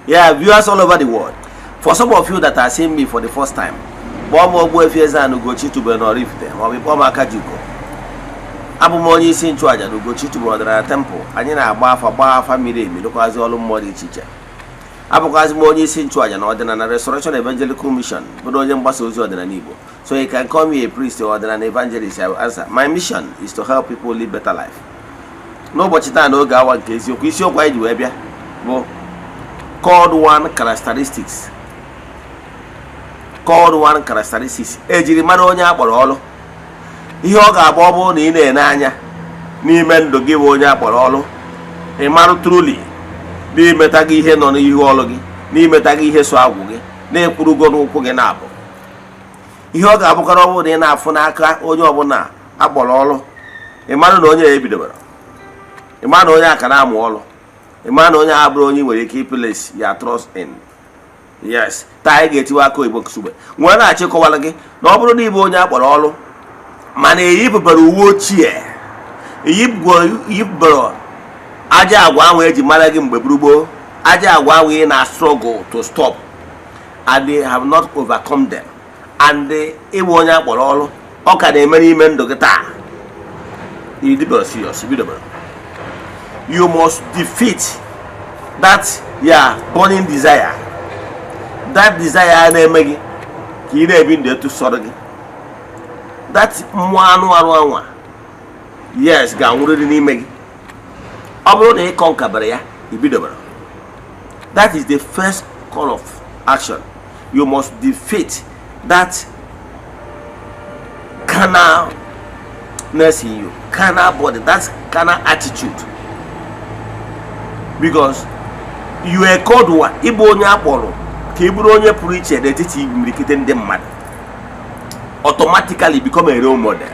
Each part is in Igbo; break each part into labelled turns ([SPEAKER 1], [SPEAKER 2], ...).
[SPEAKER 1] Yeah, viewers all over the world. For some of you that are seeing me for the first time, kpọọ m Ogbuefi Eze-Ana Ugochi tubelu n'Oraifite maọbụ kpọọ m Akajiugo. Abụ m onye isi nchụaja na Ugochi tubelu ọdịnala temple. Anyị na-agba afa, gbaa afa miri emi, rụkwazi ọrụ mmụọ dị iche iche. Abụkwazi m onye isi nchụaja na Ọdịnala Restoration Evangelical Mission, bụrụ onye mgbasa ozi ọdịnala Igbo. So you can call me a priest or ọdịnala evangelist, I will answer. My mission is to help people live better life. N'ụbọchị taa, n'oge awa nke eziokwu, isiokwu anyị ji wee bịa bụ called one characteristics. Called one characteristics, ejiri mara onye akpọrọ ọrụ. Ihe ọ ga-abụ, ọ bụrụ na ị na-ene anya n'ime ndụ gị bụ onye akpọrọ ọrụ, ị marụ truly n'imeta gị ihe nọ n'ihu ọrụ gị, n'imeta gị ihe so agwụ gị, na-ekwurugo n'ụkwụ gị na-abụ. Ihe ọ ga-abụkarị, ọ bụrụ na ị na-afụ n'aka onye ọbụla akpọrọ ọrụ, ị marụ na onye ya ebidobara, ị marụ na onye a ka na-amụ ọrụ, ị marụ na onye a bụrụ onye ị nwere ike iplace ya trust in. Yes, taa anyị ga-etiwe aka oyibo nsugbe nwee na-achịkọwara gị na ọ bụrụ na ịbụ onye akpọrọ ọrụ mana eyipụbara uwe ochie, eyipụbara aja agwa ahụ eji mara gị mgbe gboo, aja agwa ahụ ị na struggle to stop and they have not overcome them, and ịbụ onye akpọrọ ọrụ, ọ ka na-eme n'ime ndụ gị taa, ịdịbara serious bidobara. You must defeat that ya burning desire, that desire na-eme gị ka ị na-ebi ndụ etu sọrọ gị, that mmụọ anụ arụ anwa, yes, ga-anwụrịrị n'ime gị. Ọ bụrụ na ị conquerbara ya, ibidobara. That is the first call of action. You must defeat that carnalness in you, carnal body, that carnal attitude, because you are called one. Ịbụ onye akpọrọ ka ị bụrụ onye pụrụ iche n'etiti imirikite ndị mmadụ, automatically become a role model,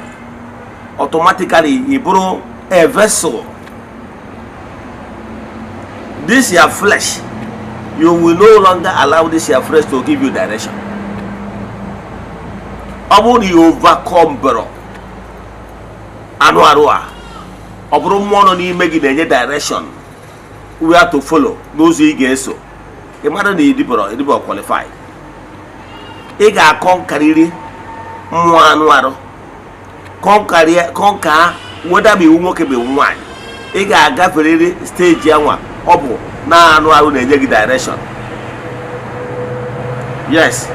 [SPEAKER 1] automatically ị bụrụ a vessel. This your flesh, you will no longer allow this your flesh to give you direction. Ọ bụrụ na you overcome bero anụ arụ a, ọ bụrụ mmụọ nọ n'ime gị na-enye direction where to follow, n'ụzọ ị ga-eso, ị mara na ịdịbọrọ qualified. Ị ga-aconquerrịrị mmụọ anụ arụ, conquer weda ma iwu nwoke ma iwu nwaanyị. Ị ga-agaferịrị stage anwa ọ bụ na anụ arụ na-enye gị direction. Yes,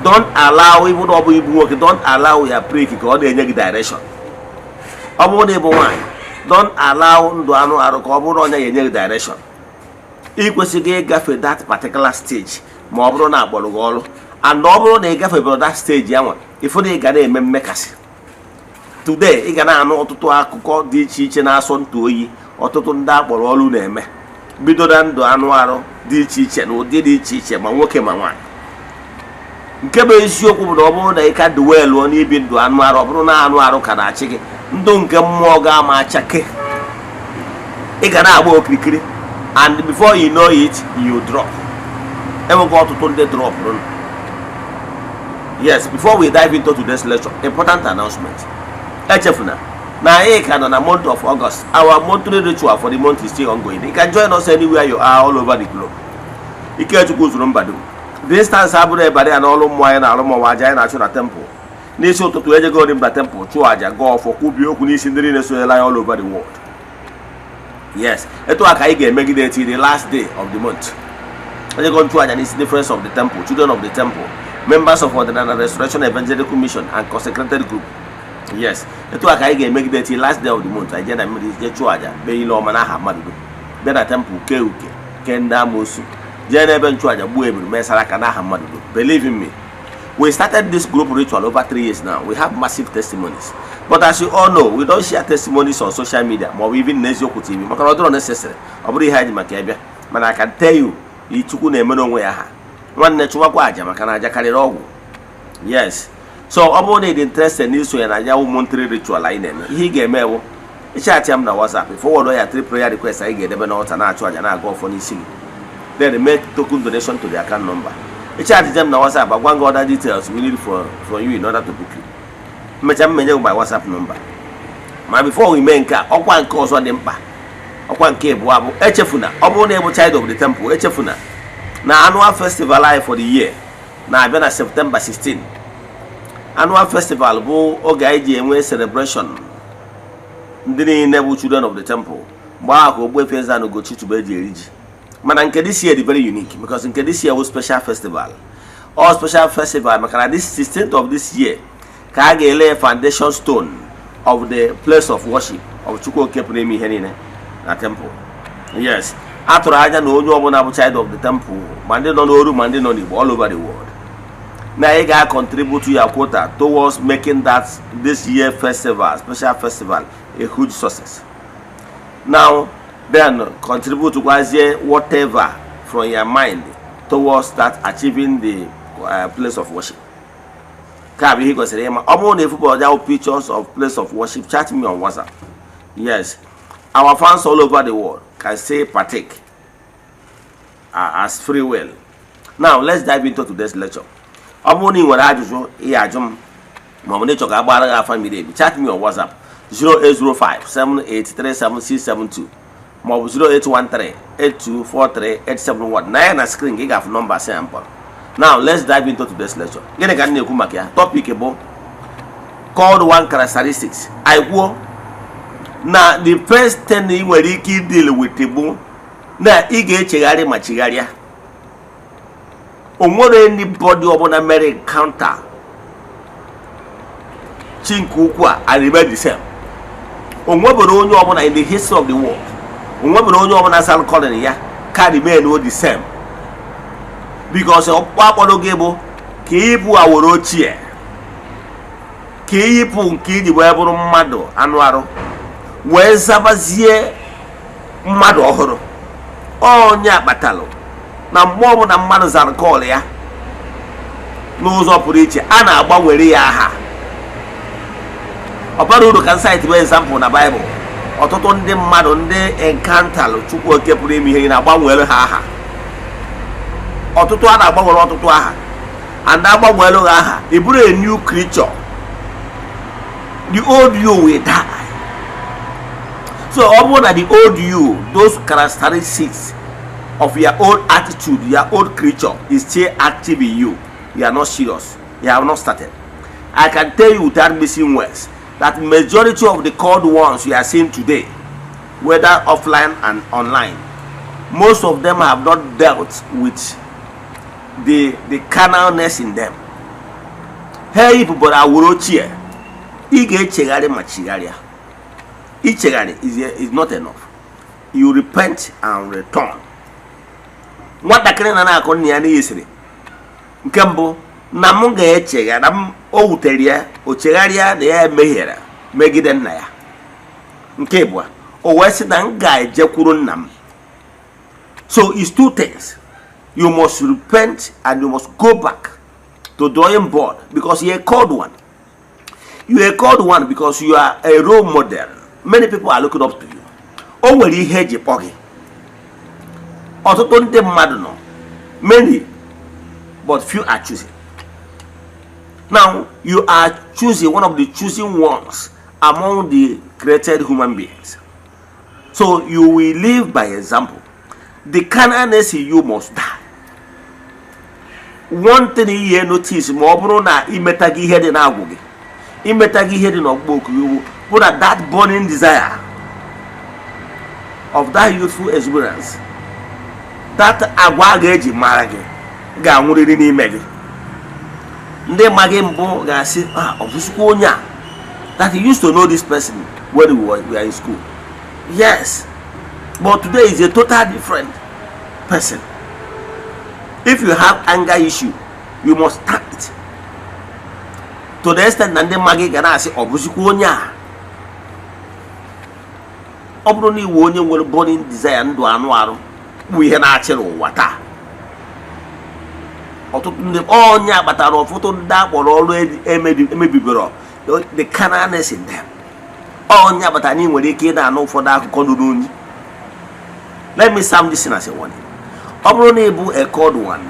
[SPEAKER 1] don't allow, even ọ bụ ibu nwoke, don't allow ya prick ka ọ na-enye gị direction. Ọ bụrụ na ịbụ nwaanyị, don't allow ndụ anụ arụ ka ọ bụrụ na onye ga-enye gị direction. Ị kwesịghị ịgafe that particular stage ma ọ bụrụ na akpọrọ gị ọrụ. And ọ bụrụ na ị gafebere that stage ya nwa, ịfụ na ị ga na-eme mmekasị. Today ị ga na-anụ ọtụtụ akụkọ dị iche iche na-asọ ntụ oyi, ọtụtụ ndị akpọrọ ọrụ na-eme bido na ndụ anụ arụ dị iche iche na ụdị dị iche iche, ma nwoke ma nwaanyị. Nke bụ eziokwu bụ na ọ bụrụ na ị ka dị wee lụọ n'ibi ndụ anụ arụ, ọ bụrụ na anụ arụ ka na-achị gị, ndụ nke mmụọ ga-ama achake. Ị ga na-agba okirikiri and before you know it, you drop. Enwekwa ọtụtụ ndị drop. Yes, before we dive into today's lecture, important announcement. Echefuna na anyị ka nọ na month of August. Our monthly ritual for the month is still ongoing. You can join us anywhere you are all over the globe. Ikechukwu zuru mba dum. Distance abụrụ ebara ya n'ọrụ mmụọ anyị na-arụ mmụọ. Aja anyị na-achụ na temple n'isi ụtụtụ, ejego mba temple chụọ aja, gọọ ọfọ, kwubie okwu n'isi ndị niile sonyela anyị all over the world. Yes, etu a ka anyị ga-emegide till the last day of the month. Ejego nchụ aja n'isi the friends of the temple, children of the temple, members of Ọdịnala Restoration Evangelical Mission and consecrated group. Yes, etu a ka anyị ga-emegide till last day of the month. Anyị jee na mmiri, jee chụọ aja, kpee ile ọma n'aha mmadụ dum, bịa na temple kee uke, kee ndị amoosu, jee n'ebe nchụaja gbuo eburu, mesara aka n'aha mmadụ dum. Believe in me, we started this group ritual over 3 years now. We have massive testimonies, but as you all know, we don't share testimonies on social media ma ọ bụ even n'Eziokwu TV, maka na ọ dịrọ necessary. Ọ bụrụ ihe anyị ji maka ya bịa. Mana I can tell you, Chukwu na-emere onwe ya ha. Nwanne, chụwakwa aja, maka na aja karịrị ọgwụ. Yes, so ọ bụrụ na ị dị interested n'isonye na ya monthly ritual anyị na-eme, ihe ị ga-eme bụ ịchatị m na WhatsApp, forward ya three prayer request anyị ga-edebe n'altar, na-achụ aja, na-aga ọfọ n'isi gị, then make token donation to the account number. Ịchatị m na WhatsApp, agwa gị other details we need for you in order to book you. Mmecha mmenye gị by WhatsApp number. Ma before we mee nke a, ọkwa nke ọzọ dị mkpa. Ọkwa nke abụọ bụ, echefuna, ọ bụrụ na ịbụ child of the temple, echefuna na annual festival anyị for the year na-abịa na September 16. Annual festival bụ oge anyị ji enwe celebration ndị niile bụ children of the temple. Mgbe ahụ ka Ogbuefi Eze-Ana Ugochi tubelu eji eri ji. Mana nke this year dị very unique because nke this year bụ special festival, all special festival, maka na this 16th of this year ka a ga-ele foundation stone of the place of worship of Chukwu Oke pụrụ ime ihe niile na temple. Yes, a tụrụ anya na onye ọbụla bụ child of the temple, ma ndị nọ n'oru ma ndị nọ n'Igbo, all over the world, na ị ga-contribute your quota towards making that this year festival, special festival, a huge success. Now then, contribute kwazie whatever from your mind towards that achieving the place of worship. Ka bụ ihe ị kwesịrị ịma. Ọ bụrụ na efupu ọja pictures of place of worship, chat me on WhatsApp. Yes, our fans all over the world can say partake as free will. Now let's dive into today's lecture. Ọ bụrụ na ị nwere ajụjụ ị ajụ m, ma ọ bụ na ịchọ ka a gbara gị afa miri emi, chat me on WhatsApp 0805 7837672 ma ọ bụ 0813 8243 871. Na ya na screen gị ga-afụ nọmba si ya mkpọrọ. Now let's dive into today's lecture. Gịnị ka m na-ekwu maka ya? Topic bụ called one characteristics. Anyị kwuo na the first thing ị nwere ike deal with bụ na ị ga-echegharị ma chigharịa. O nwere anybody ọbụla mere encounter chi nke ukwu a and remain the same. O nwebere onye ọbụla in the history of the world, o nwebere onye ọbụla sal calling ya ka remain the same, because ọkpụkpọ akpọrọ gị bụ ka ịbụ aworo ochie, ka ịyipụ nke iji wee bụrụ mmadụ anụ arụ wee zabazie mmadụ ọhụrụ. Onye akpatalụ na mgbe ọbụla mmadụ zara call ya n'ụzọ pụrụ iche, a na-agbanwere ya aha. Ọ bara uru ka cite bụ example na Baịbụl. Ọtụtụ ndị mmadụ, ndị encounterlụ Chukwu Oke pụrụ ime ihe, na-agbanwere ha aha. Ọtụtụ a na-agbanwere ọtụtụ aha, and agbanwere ha aha, ị bụrụ a new creature. The old you will die. So ọ bụrụ na the old you, those characteristics of your old attitude, your old creature is still active in you, you are not serious, you have not started. I can tell you without missing words that majority of the called ones you are seeing today, whether offline and online, most of them have not dealt with the carnalness in them. Ha yipụbara awụrụ ochie. Ị ga-echegharị ma chigharịa. Ichegharị is not enough. You repent and return. Nwatakịrị na na-akụ nna ya n'iyi sịrị nke mbụ na m ga-echegharị na m, o wutere ya, o chegharịa na ya emehiere megide nna ya. Nke ịbụa, o wee sị na m ga-ejekwuru nna m. So it's two things: you must repent and you must go back to drawing board, because you're a called one. You are a called one because you are a role model. Many people are looking up to you. O nwere ihe eji kpọ gị. Ọtụtụ ndị mmadụ nọ, many but few are choosing. Now you are choosing, one of the choosing ones among the created human beings, so you will live by example. The carnalness in you must die. One thing ihe notice, ma ọ bụrụ na imeta gị ihe dị na-agwụ gị, imeta gị ihe dị n'ọgbọ oku iwu, bụ na that burning desire of that youthful exuberance, that agwa a ga-eji mara gị, ga-anwụrịrị n'ime gị. Ndị ma gị mbụ ga-asị, "Ah, ọ bụzikwa onye a that you used to know this person when we were in school? Yes, but today is a total different person." If you have anger issue, you must start it to the extent na ndị mma gị ga na-asị, "Ọ bụzikwa onye a?" Ọ bụrụ na iwe onye nwere burning desire, ndụ anụ arụ bụ ihe na-achị n'ụwa taa. Ọtụtụ ndị onye kpatara ọtụtụ ndị akpọrọ ọrụ emebibero the carnalness in them. Onye kpatara na ị nwere ike ị na-anụ ụfọdụ akụkọ ruru unyi. Let me sound this as a warning. Ọ bụrụ na ị bụ a called one,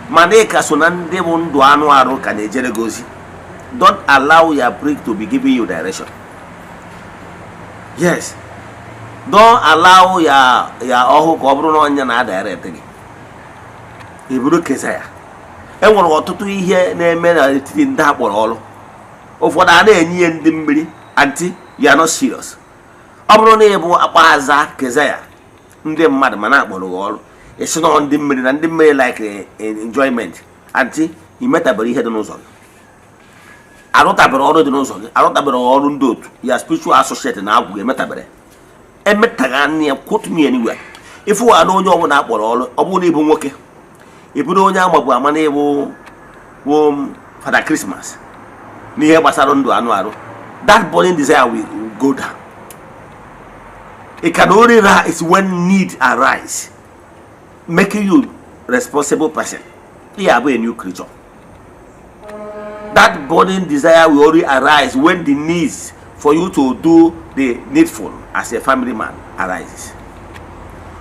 [SPEAKER 1] mana ị ka so na ndị bụ ndụ anụ arụ ka na-ejere gị ozi, don't allow your prick to be giving you direction. Yes. Don't allow ya ọhụụ ka ọ bụrụ na ọnya na-adirect gị eburu kesa ya. Enwere ọtụtụ ihe na-eme n'etiti ndị a kpọrọ ọrụ. Ụfọdụ a na-enye ya ndị mmiri. Aunty, you are not serious. Ọ bụrụ na ị bụ akpa aza keza ya ndị mmadụ ma na-akpọrọ gị ọrụ, esi nọ ndị mmiri na ndị mmiri like enjoyment. Aunty, ị metabere ihe dị n'ụzọ gị, arụtabere ọrụ dị n'ụzọ gị, arụtabere ọrụ ndị otu ya, spiritual associate na agwụ gị emetabere emetaghị anya ya. Quote me anywhere. Ịfụwa na onye ọbụla akpọrọ ọrụ, ọ bụrụ na ịbụ nwoke, ị bụrụ onye amagbu ama na ịbụ bụ Father Christmas n'ihe gbasara ndụ anụ arụ, that burning desire will go down. It can only rise when need arise, making you responsible person. Ya bụ a new creature. That burning desire will only arise when the needs for you to do the needful as a family man arises,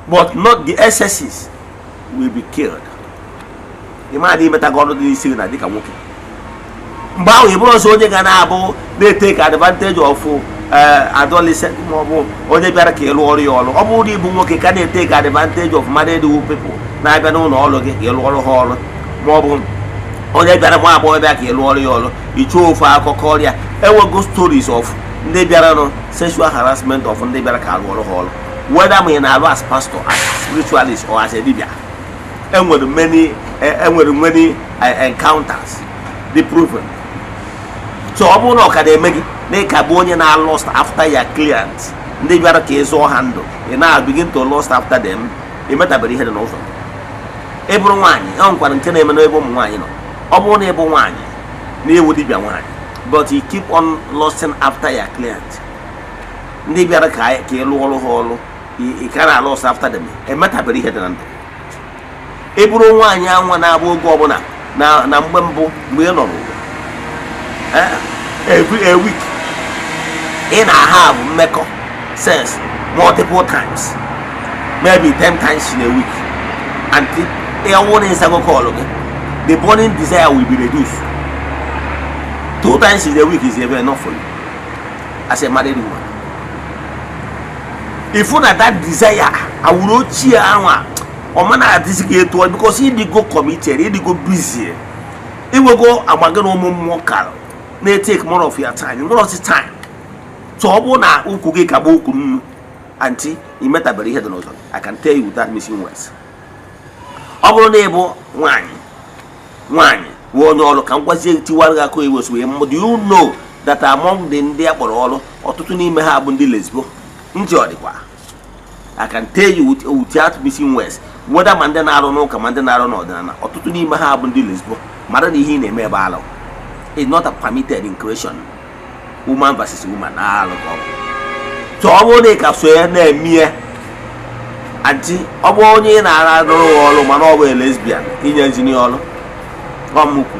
[SPEAKER 1] but not the excesses will be killed. Ị ma na imetago ọrụ dị n'isi gị na dịka nwoke. Mgbe ahụ, ị bụrụ ọsọ onye ga na-abụ na-etake advantage of adolescent ma ọ bụ onye bịara ka ị lụọ ọrụ ya ọrụ. Ọ bụrụ na ịbụ nwoke ka na-etake advantage of married people na-abịa n'ụlọ ọrụ gị ka ị lụọ ọrụ ha ọrụ, ma ọ bụ onye bịara, nwa agbọghọ bịa ka ị lụọ ọrụ ya ọrụ, ichụọ ofe akụkọ ọrịa. Enwego stories of ndị bịaranụ, sexual harassment of ndị bịara ka alụ ọrụ ha ọrụ, whether ma ị na-alụ as pastor, as spiritualist or as a dibia. Enwere many encounters dị proven. So ọ bụrụ na ọ ka na-eme gị na ị ka bụ onye na-lust after your client, ndị bịara ka ị zụọ ha ndụ, ị na begin to lust after them, ị metabere ihe dị n'ụzọ. Ị bụrụ nwaanyị, ọ nwekwara nke na-eme n'ebe ụmụ nwaanyị nọ. Ọ bụrụ na ị bụ nwaanyị na-ewu dibịa nwaanyị, but you keep on lusting after your client, ndị bịara ka ị lụọ ọrụ ha ọrụ, ị ka na lust after them, emetabere ihe dị na ndụ. Ị bụrụ nwaanyị anwa na-abụ oge ọbụla na mgbe mbụ, mgbe ị nọ n'ụwa, every a week ị na-have mmekọ sex multiple times, maybe 10 times in a week, and ịwụ na ịzago call gị, the burning desire will be reduced. Two times in a week is even enough for you as a married woman. Ifu na that desire awụrụ ochie ahụ a, ọ ma na-adịzi gị etu ọ, because ịdịgo committed, ịdịgo busy, inwego agba gị na ụmụ mmụọ kara na-etake more of your time, more of the time. So ọ bụrụ na ukwu gị ka gba ukwu nnu, aunty, ị metabere ihe dị n'ụzọ. I can tell you without missing words. Ọ bụrụ na ị bụ nwaanyị, nwaanyị bụ onye ọrụ, ka m gwazie gị, tiwara gị aka oyibo wee do you know that among the ndị akpọrọ ọrụ, ọtụtụ n'ime ha bụ ndị lesbo? Ntị ọ dịkwa. I can tell you without missing words, whether ma ndị na-arụ n'ụka ma ndị na-arụ n'ọdịnala, ọtụtụ n'ime ha bụ ndị lesbo. Mara na ihe ị na-eme ebe alụ is not a permitted in creation. Woman versus woman na alụ ka ọ bụ. So ọ bụrụ na ị ka so ya na-eme ya, aunty, ọ bụ onye ị na-ara arụrụ ọrụ, mana ọ bụ lesbian, inye nzinye ọrụ ọmụkwu.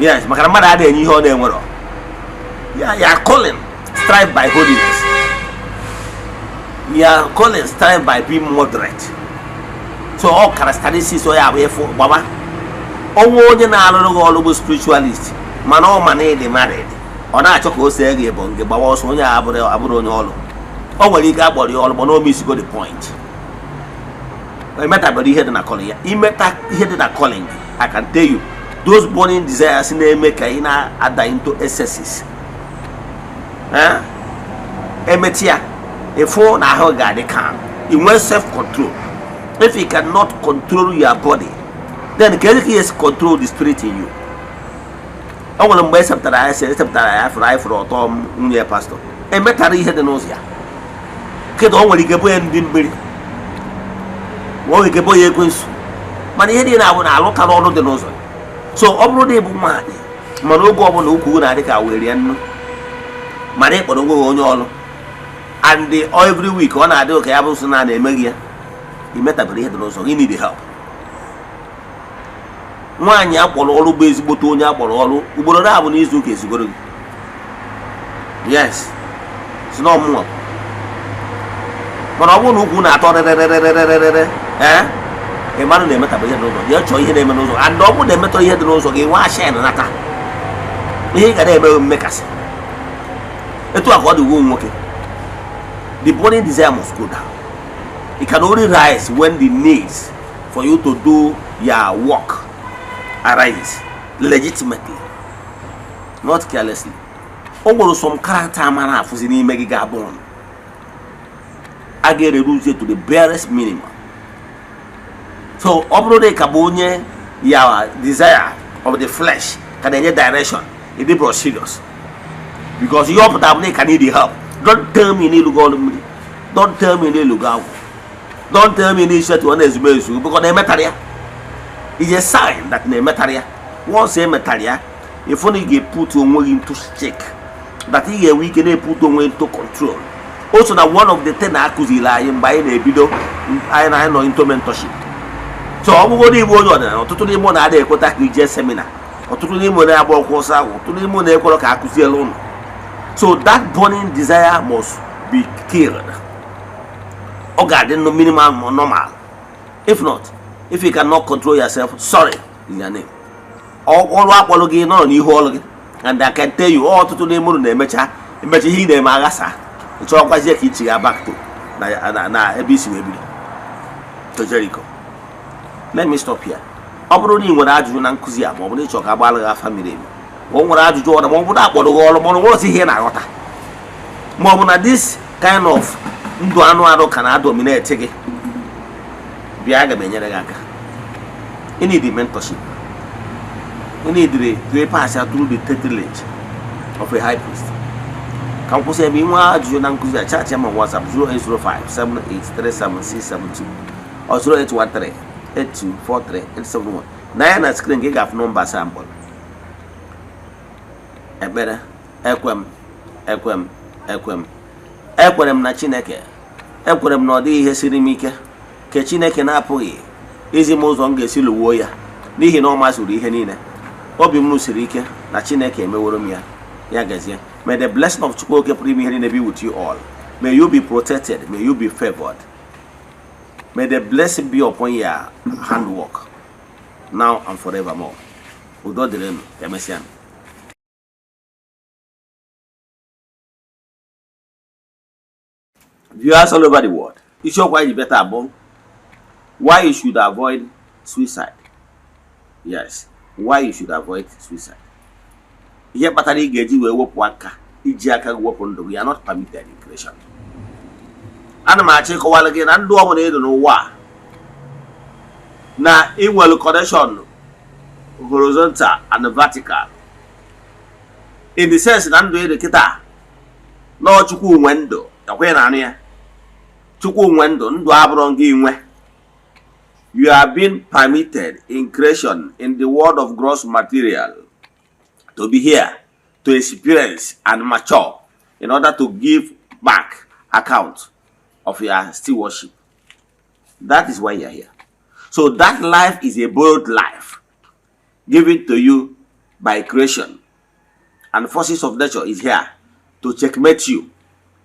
[SPEAKER 1] Yes, maka na mmadụ adịghị enye ihe ọ na-enwerọ ya. Ya calling strive by holiness, ya calling strive by being moderate. So ọ characteristics ọ ya bụ ịfụ gbaba ọnwa onye na-arụrụ gị ọrụ bụ spiritualist, mana ọ ma na ịdị married, ọ na-achọ ka o see gị bụ nke gbawa ọsọ. Onye a abụrụ onye ọrụ. O nwere ike akpọrọ ya ọrụ, mana o misigo the point. Emetabere ihe dị na calling ya. Imeta ihe dị na calling, I can tell you, those burning desires na-eme ka ị na-ada into excesses. Emetụ ya, ịfụ na ahụ ga-adị calm, ị nwee self control. If you cannot control your body, then ka ezi ka control the spirit in you? O nwere mgbe esepụtara ya, sị esepụtara ya, fụrụ anyị fụrụ ọtọ nwunye pastọ emetara ihe dị n'ụzọ ya. Kedu? O nwere ike bụ ya ndị mmiri, o nwere ike bụ ya ekwensu, mana ihe niile abụ na alụtara ọrụ dị n'ụzọ. So ọ bụrụ na ị bụ nwaanyị, mana oge ọbụla ukwu na-adị ka were nnu, mana ị kpọrọ onwe gị onye ọrụ, and every week ọ na-adị ka ya bụ sị na na-eme gị ya, ị metabere ihe dị n'ụzọ gị, need help. Nwaanyị akpọrọ ọrụ bụ ezigbote onye akpọrọ ọrụ, ugboro na-abụ n'izu ụka ezigoro gị. Yes, si na ọmụnwa. Mana ọ bụrụ na ukwu na-atọ rịrịrịrịrịrị, ee, ị mmadụ na-emetabụ ihe dị n'ụzọ, jee chọọ ihe na-eme n'ụzọ. And ọ bụrụ na emetọ ihe dị n'ụzọ gị, nwa ashen nata ihe ị ga na-eme mmekasị. Etu a ka ọ dị uwe nwoke. The burning desire must go down. It can only rise when the needs for you to do your work arise legitimately, not carelessly. O nwere some character mara afụzi n'ime gị ga-abụ a ga-reduce to the barest minimum. So ọ bụrụ na ị ka bụ onye ya desire of the flesh ka na-enye direction, ị dịbụrụ serious, because ihe ọ pụtara bụ na ị ka need help. Don't tell me na ịlụgo ọrụ mmiri, don't tell me na ịlụgo agwụ, don't tell me na isetụ ọ na-ezube ezu, because na emetara ya is a sign that na emetara ya. Once emetara ya, ịfụ na ị ga-eput onwe gị into check, that ị ga-enwe ike na-eput onwe into control. Also na one of the thing na-akụziri anyị mgbe anyị na-ebido, anyị na anyị nọ into mentorship. So ọ bụgodị igbo onye ọdịnala, ọtụtụ n'ime na-ada ekweta ka ije seminar, ọtụtụ n'ime na-agba ọkwụ ọsọ ahụ, ọtụtụ n'ime na-ekwere ka akụziere ụlọ. So that burning desire must be killed. Ọ ga-adị no minimal normal. If not, if you cannot control yourself, sorry in your name, ọrụ akpọrọ gị nọrọ n'ihu ọrụ gị. And I can tell you, ọtụtụ n'ime ụlọ na-emecha emecha ihe ị na-eme aghasa, chọọkwazie ka ichigha back to na na ebe isi wee bido to Jericho. Let me stop here. Ọ bụrụ na ị nwere ajụjụ na nkụzi a, ma ọ bụ na ịchọ ka agbalị gị afa miri emi, ma ọ nwere ajụjụ ọra, ma ọ bụ na akpọrọ gị ọrụ, ma ọ nwere ihe ị na-aghọta, ma ọ bụ na this kind of ndụ anụ arụ ka na-adominate gị, bịa, aga m enyere gị aka. You need mentorship. You need to pass through the tutelage of a high priest. Ka m kwụsị ebe. Inwe ajụjụ na nkụzi a, chat ma WhatsApp 08057837672 or 08138243871. Na ya na screen ka ị ga-afụ nọmba asaa mkpọrọ. Ekpere. Ekwe m, ekwe m, ekwe m, ekwere m na Chineke. Ekwere m na ọ dịghị ihe siri m ike ke Chineke na-apụghị izi m ụzọ m ga-esi lụwuo ya, n'ihi na ọ masịrị ihe niile. Obi m siri ike na Chineke emeworo m ya. Ya gazie. May the blessing of Chukwu Oke pụrụ ime ihe niile be with you all. May you be protected. May you be favored. May the blessing be upon your handwork now and forevermore. Udo dịrịnụ. Ka emesịa. Viewers all over the world, isiokwu anyị ji bịa taa bụ why you should avoid suicide. Yes, why you should avoid suicide. Ihe kpatara ị ga-eji wee wepụ aka, iji aka gị wepụ ndụ gị. You are not permitted in creation. Ana m achọ ịkọwara gị na ndụ ọbụla ị dị n'ụwa a, na ị nwere connection horizontal and vertical, in the sense na ndụ ị dị kịta nọọ, Chukwu nwe ndụ. Ekwe na anụ ya, Chukwu nwe ndụ. Ndụ abụrụ gị nwe. You are being permitted in creation, in the world of gross material, to be here to experience and mature in order to give back account of your stewardship. That is why you are here. So that life is a borrowed life given to you by creation, and forces of nature is here to checkmate you.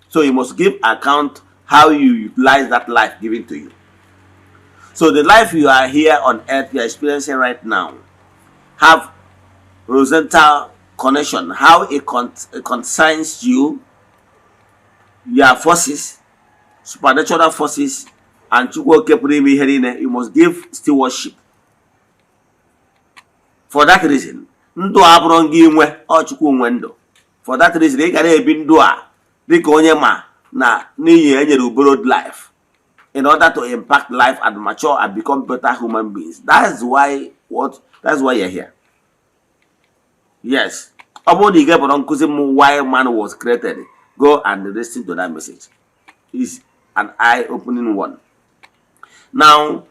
[SPEAKER 1] So you must give account how you utilize that life given to you. So the life you are here on earth, you are experiencing right now, have horizontal connection, how it concerns you, your forces, supernatural forces, and Chukwu Oke pụrụ ime ihe niile. You must give stewardship. For that reason, ndụ a bụrụ gị nwe, ọ Chukwu nwe ndụ. For that reason, ị ga na-ebi ndụ a dịka onye ma na n'ihi e nyere borrowed life in order to impact life and mature and become better human beings. That's why you're here. Yes, ọ bụrụ na ị gebụrụ nkụzi m "Why Man Was Created", go and listen to that message. Is an eye opening one. Now,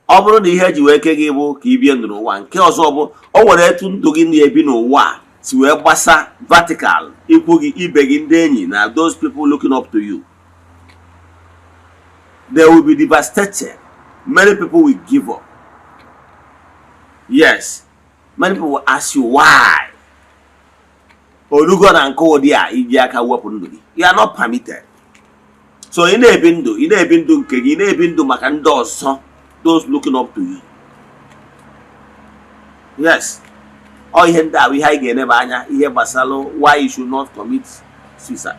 [SPEAKER 1] ọ bụrụ na ihe eji wee kee gị bụ ka ị bie ndụ n'ụwa, nke ọzọ bụ o nwere etu ndụ gị na-ebi n'ụwa a si wee gbasa vertical, ikwu gị, ibe gị, ndị enyi na those people looking up to you. They will be devastated. Many people will give up. Yes, many people will ask you why olugo na nke ụdị a iji aka wepụ ndụ gị. You are not permitted. So ị na-ebi ndụ, ị na-ebi ndụ nke gị, ị na-ebi ndụ maka ndị ọzọ, those looking up to you. Yes, ọ ihe ndị a bụ ihe anyị ga-eneba anya, ihe gbasara why you should not commit suicide.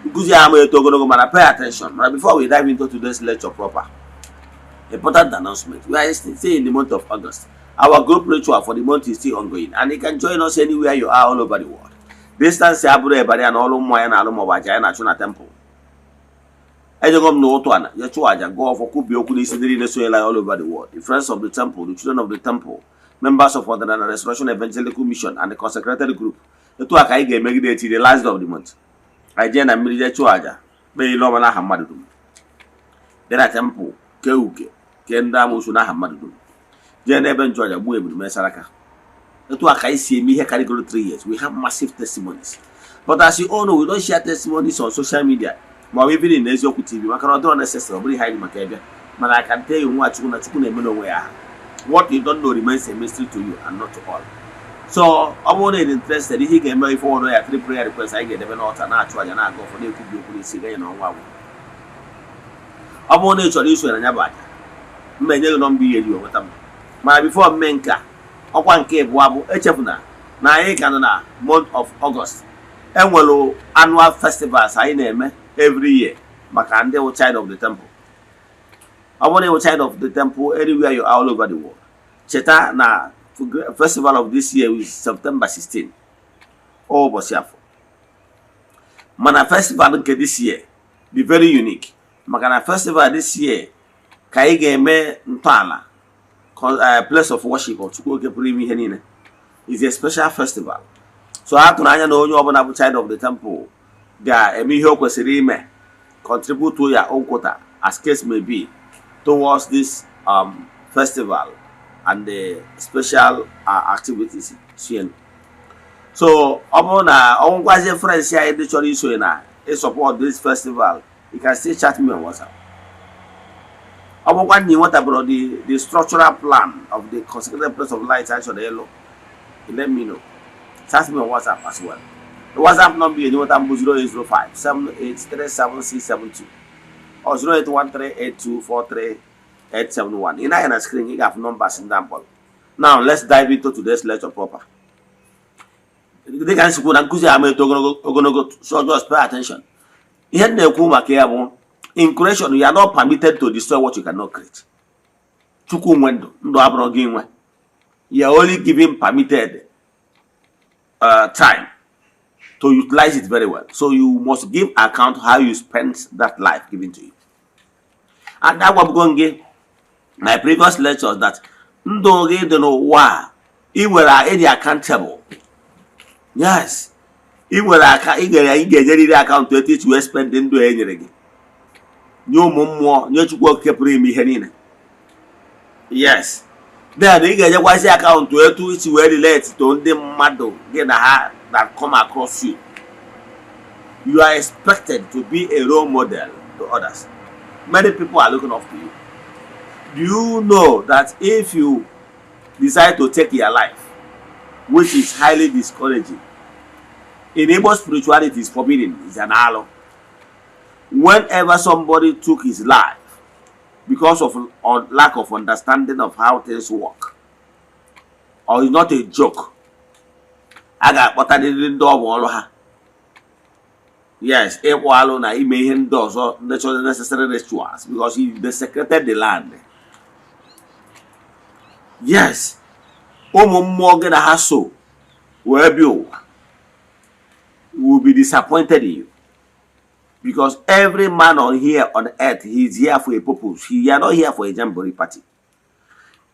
[SPEAKER 1] Nkụzi a ama eto ogologo, mana pay attention. Mana before we dive into today's lecture proper, important announcement. We are still in the month of August. Our group ritual for the month is still ongoing, and you can join us anywhere you are all over the world. Distance abụrụ ebara ya na ọrụ mmụọ ya na-alụ maọbụ aja ya na-achụ na temple. Ejego m n'ụtụ ana ya chụọ aja, gụọ ọfọ, kwubie okwu n'isi ndị niile sonyela all over the world, the friends of the temple, the children of the temple, members of Ọdịnala Restoration Evangelical Mission and the consecrated group. Etu a ka anyị ga-emegide eti the last day of the month. Anyị jee na mmiri, jee chụọ aja, kpee ile ọma n'aha mmadụ dum. Bịa na temple, kee uke, kee ndị amoosu n'aha mmadụ dum, jee n'ebe nchụaja, gbuo ebulu, mee saraka. Etu a ka anyị si eme ihe karịgoro 3 years. We have massive testimonies, but as you all know, we don't share testimonies on social media ma ọ bụ even in Eziokwu TV, maka na ọ dịrọ necessary. Ọ bụrụ ihe anyị maka ebe. Mana I can tell you, nwa Chukwu na Chukwu na-eme n'onwe ya aha. What you don't know remains a mystery to you and not to all. So ọ bụrụ na ị dị interested, ihe ị ga-eme, ife ọrụ ya, three prayer requests anyị ga-edebe n'ọta, na-achụ aja, na-aga ụfọdụ, ekwubi okwu n'isi ganye na ọnwa agwụ. Ọ bụrụ na ị chọrọ iso na ya bụ aja, mma enye gị nọmba ihe eji nweta m. Mana before mme nke a, ọkwa nke abụọ bụ, echefuna na anyị ka nọ na month of August. Enwere annual festivals anyị na-eme every year maka ndị wụ child of the temple. Ọ bụrụ na ịwụ child of the temple anywhere you are all over the world, cheta na festival of this year is September 16, ụbọchị Afọ. Mana festival nke this year dị very unique, maka na festival this year ka anyị ga-eme ntọala place of worship of Chukwu Oke pụrụ ime ihe niile. Is a special festival, so a tụrụ anya na onye ọbụla bụ child of the temple ga-eme ihe o kwesịrị ime, contribute to your own quota as case may be towards this festival and the special activities. So ọ bụrụ na ọnwụkwazie friends anyị ndị chọrọ isonye na support this festival, you can still chat me on WhatsApp. Ọ bụrụkwa na ị nwetabụrụ the structural plan of the consecrated place of light a chọrọ ịlụ, let me know. Chat me on WhatsApp as well. The WhatsApp number you nweta mbụ 0805 7837672 or 08138243871. Ị na-anya na screen, ị ga-afụ numbers ndị mkpọrọ. Now let's dive into today's lecture proper. Dịka m sikwu na nkụzi ama eto ogologo ogologo, so just pay attention. Ihe m na-ekwu maka ya bụ, in creation, you are not permitted to destroy what you cannot create. Chukwu nwe ndụ, ndụ abụrụ gị nwe. You are only given permitted time to utilize it very well, so you must give account how you spent that life given to you. And agwabugo m gị my previous lectures that ndụ gị dị n'ụwa a, ị nwere ịdị accountable. Yes, ị nwere aka, ị ga-enyerịrị account etu isi wee spend ndụ e nyere gị, nye ụmụ mmụọ, nye Chukwu Okike pụrụ ime ihe niile. Yes, then ị ga-enyekwazi account etu isi wee relate to ndị mmadụ gị na ha that come across you. You are expected to be a role model to others. Many people are looking up to you. Do you know that if you decide to take your life, which is highly discouraging in Igbo spirituality, is forbidden, is an alụ? Whenever somebody took his life because of or lack of understanding of how things work, or it's not a joke, a ga-akpọtarịrị ndị ọ bụ ọrụ ha, yes, ịkpụ alụ na ime ihe ndị ọzọ, natural necessary rituals, because he desecrated the land. Yes, ụmụ mmụọ gị na ha so wee bịa ụwa will be disappointed in you, because every man on here on earth, he is here for a purpose. He are not here for a jamboree party.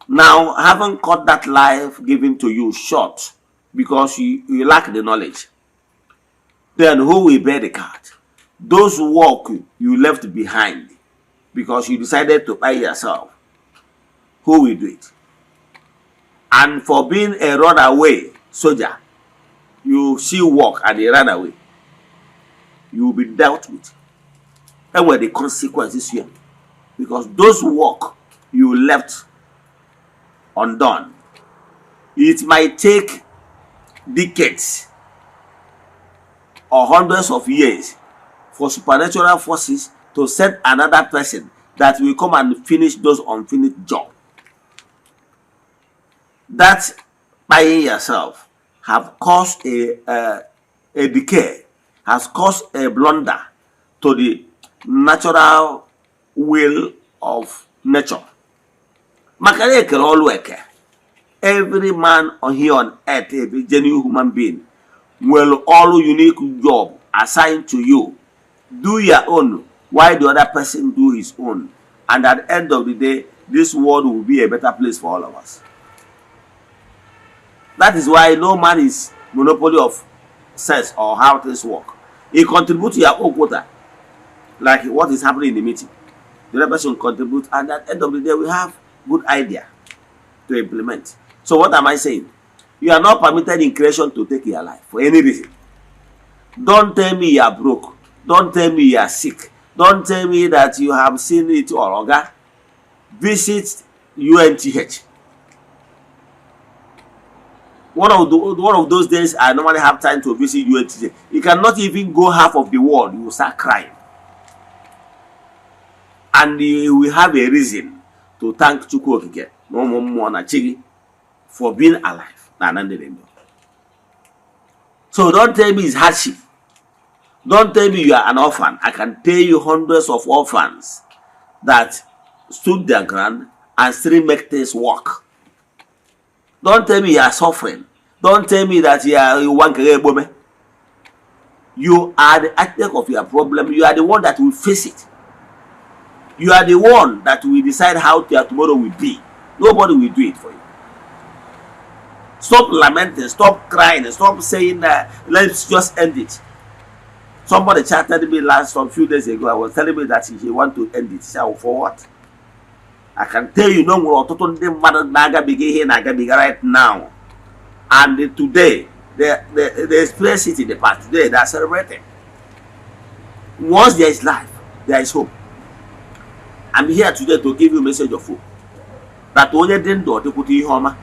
[SPEAKER 1] Now, having cut that life given to you short because you lack the knowledge, then who will bear the card? Those work you left behind because you decided to buy yourself, who will do it? And for being a runaway soldier, you see work and they run away, you will be dealt with. And where the consequences here, because those work you left undone, it might take decades or hundreds of years for supernatural forces to send another person that will come and finish those unfinished job. That buying yourself have caused a decay, has caused a blunder. to the natural will of nature. Maka na ekere ọlụ eke. Every man on here on earth, every genuine human being, nwere ọlụ, unique job assigned to you. Do your own while the other person do his own, and at the end of the day, this world will be a better place for all of us. That is why no man is monopoly of sense or how things work. You contribute your own quota, like what is happening in the meeting. The other person contribute, and at the end of the day, we have good idea to implement. So what am I saying? You are not permitted in creation to take your life for any reason. Don't tell me you are broke. Don't tell me you are sick. Don't tell me that you have seen it all. Oga, visit UNTH. One of those days, I normally have time to visit UNTH. You cannot even go half of the world, you will start crying. And you will have a reason to thank Chukwu Okike na ụmụ mmụọ na chi gị for being alive na ana ndị dị ndụ. So don't tell me it's hardship. Don't tell me you are an orphan. I can tell you hundreds of orphans that stood their ground and still make things work. Don't tell me you are suffering. Don't tell me that you are you want. You are the architect of your problem. You are the one that will face it. You are the one that will decide how your tomorrow will be. Nobody will do it for you. Stop lamenting, stop crying, stop saying that let's just end it. Somebody chatted me last some few days ago. I was telling me that he want to end it. Say, for what? I can tell you no nwere ọtụtụ ndị mmadụ na-agabiga ihe na-agabiga right now. And today, they experienced it in the past. Today, they are celebrating. Once there is life, there is hope. I'm here today to give you a message of hope. That onye dị ndụ ọ dịkwute ihe ọma.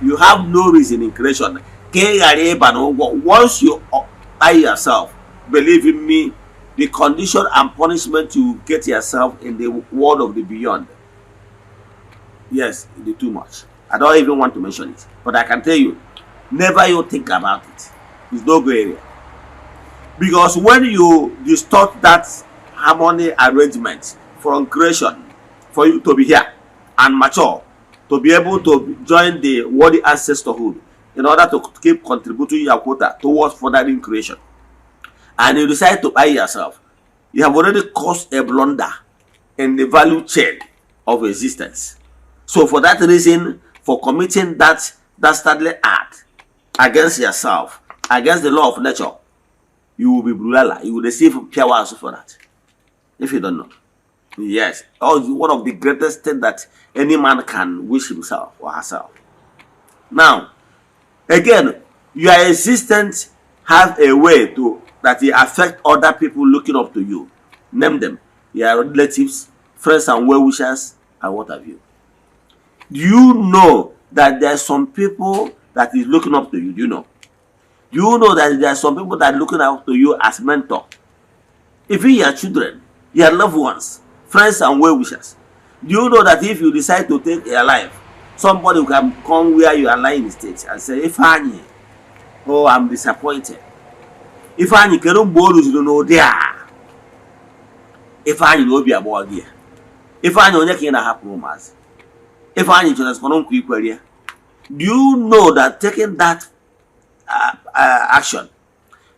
[SPEAKER 1] You have no reason in creation ka ị ghara ịba n'ụgwọ. Once you buy yourself, believe in me, the condition and punishment you get yourself in the world of the beyond, yes, it is too much. I don't even want to mention it. But I can tell you, never you think about it. It's no go area. Because when you distort that harmony arrangement from creation for you to be here and mature, to be able to join the worthy ancestorhood in order to keep contributing your quota towards furthering creation, and you decide to buy yourself, you have already caused a blunder in the value chain of existence. So for that reason, for committing that dastardly act against yourself, against the law of nature, you will be bulala. You will receive power for that. If you don't know. Yes. Oh, one of the greatest things that any man can wish himself or herself. Now, again, your existence has a way to that it affect other people looking up to you. Name them. Your relatives, friends and well-wishers, and what have you. Do you know that there are some people that is looking up to you? Do you know? Do you know that there are some people that are looking up to you as mentor? Even your children, your loved ones, friends and well-wishers. Do you know that if you decide to take a life, somebody can come where you are lying in state and say, "Ifeanyi, oh, I'm disappointed. Ifeanyi, kedu mgbe o ruziri n'ụdị a? Ifeanyi na obi agbọọ gị ya. Ifeanyi, onye ka ị na-ahapụ ụmụazị? Ifeanyi chọrọ nkwa ikwere ya." Do you know that taking that action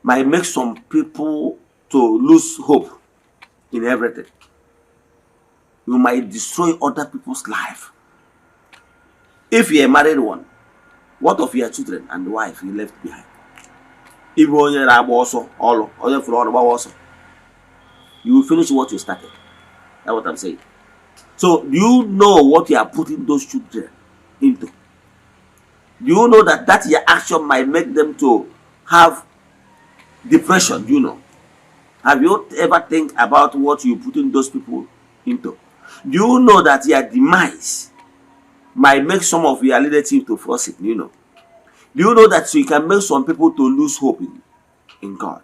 [SPEAKER 1] might make some people to lose hope in everything? You might destroy other people's life. If you're a married one, what of your children and wife you left behind? Ịbụ onye na-agba ọsọ ọlụ, onye fụrụ ọrụ gbawa ọsọ. You will finish what you started. That's what I'm saying. So, do you know what you are putting those children into? Do you know that that your action might make them to have depression? Do you know? Have you ever think about what you putting those people into? Do you know that your demise might make some of your relatives to fall sick? Do you know? Do you know that you can make some people to lose hope in God?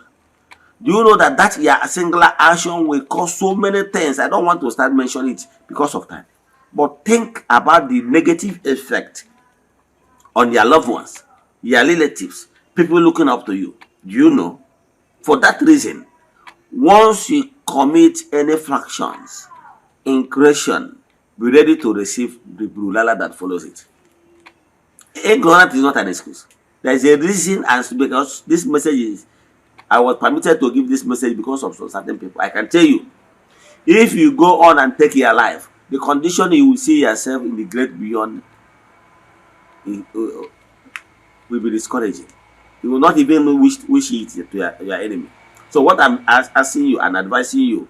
[SPEAKER 1] Do you know that that your singular action will cause so many things? I don't want to start mentioning it because of time. But think about the negative effect on your loved ones, your relatives, people looking up to you. Do you know? For that reason, once you Commit any fractions in creation, be ready to receive the bulala that follows it. Ignorance is not an excuse. There is a reason, and because this message is, I was permitted to give this message because of some certain people. I can tell you, if you go on and take your life, the condition you will see yourself in the great beyond will be discouraging. You will not even wish it to your enemy. So what I'm asking you and advising you,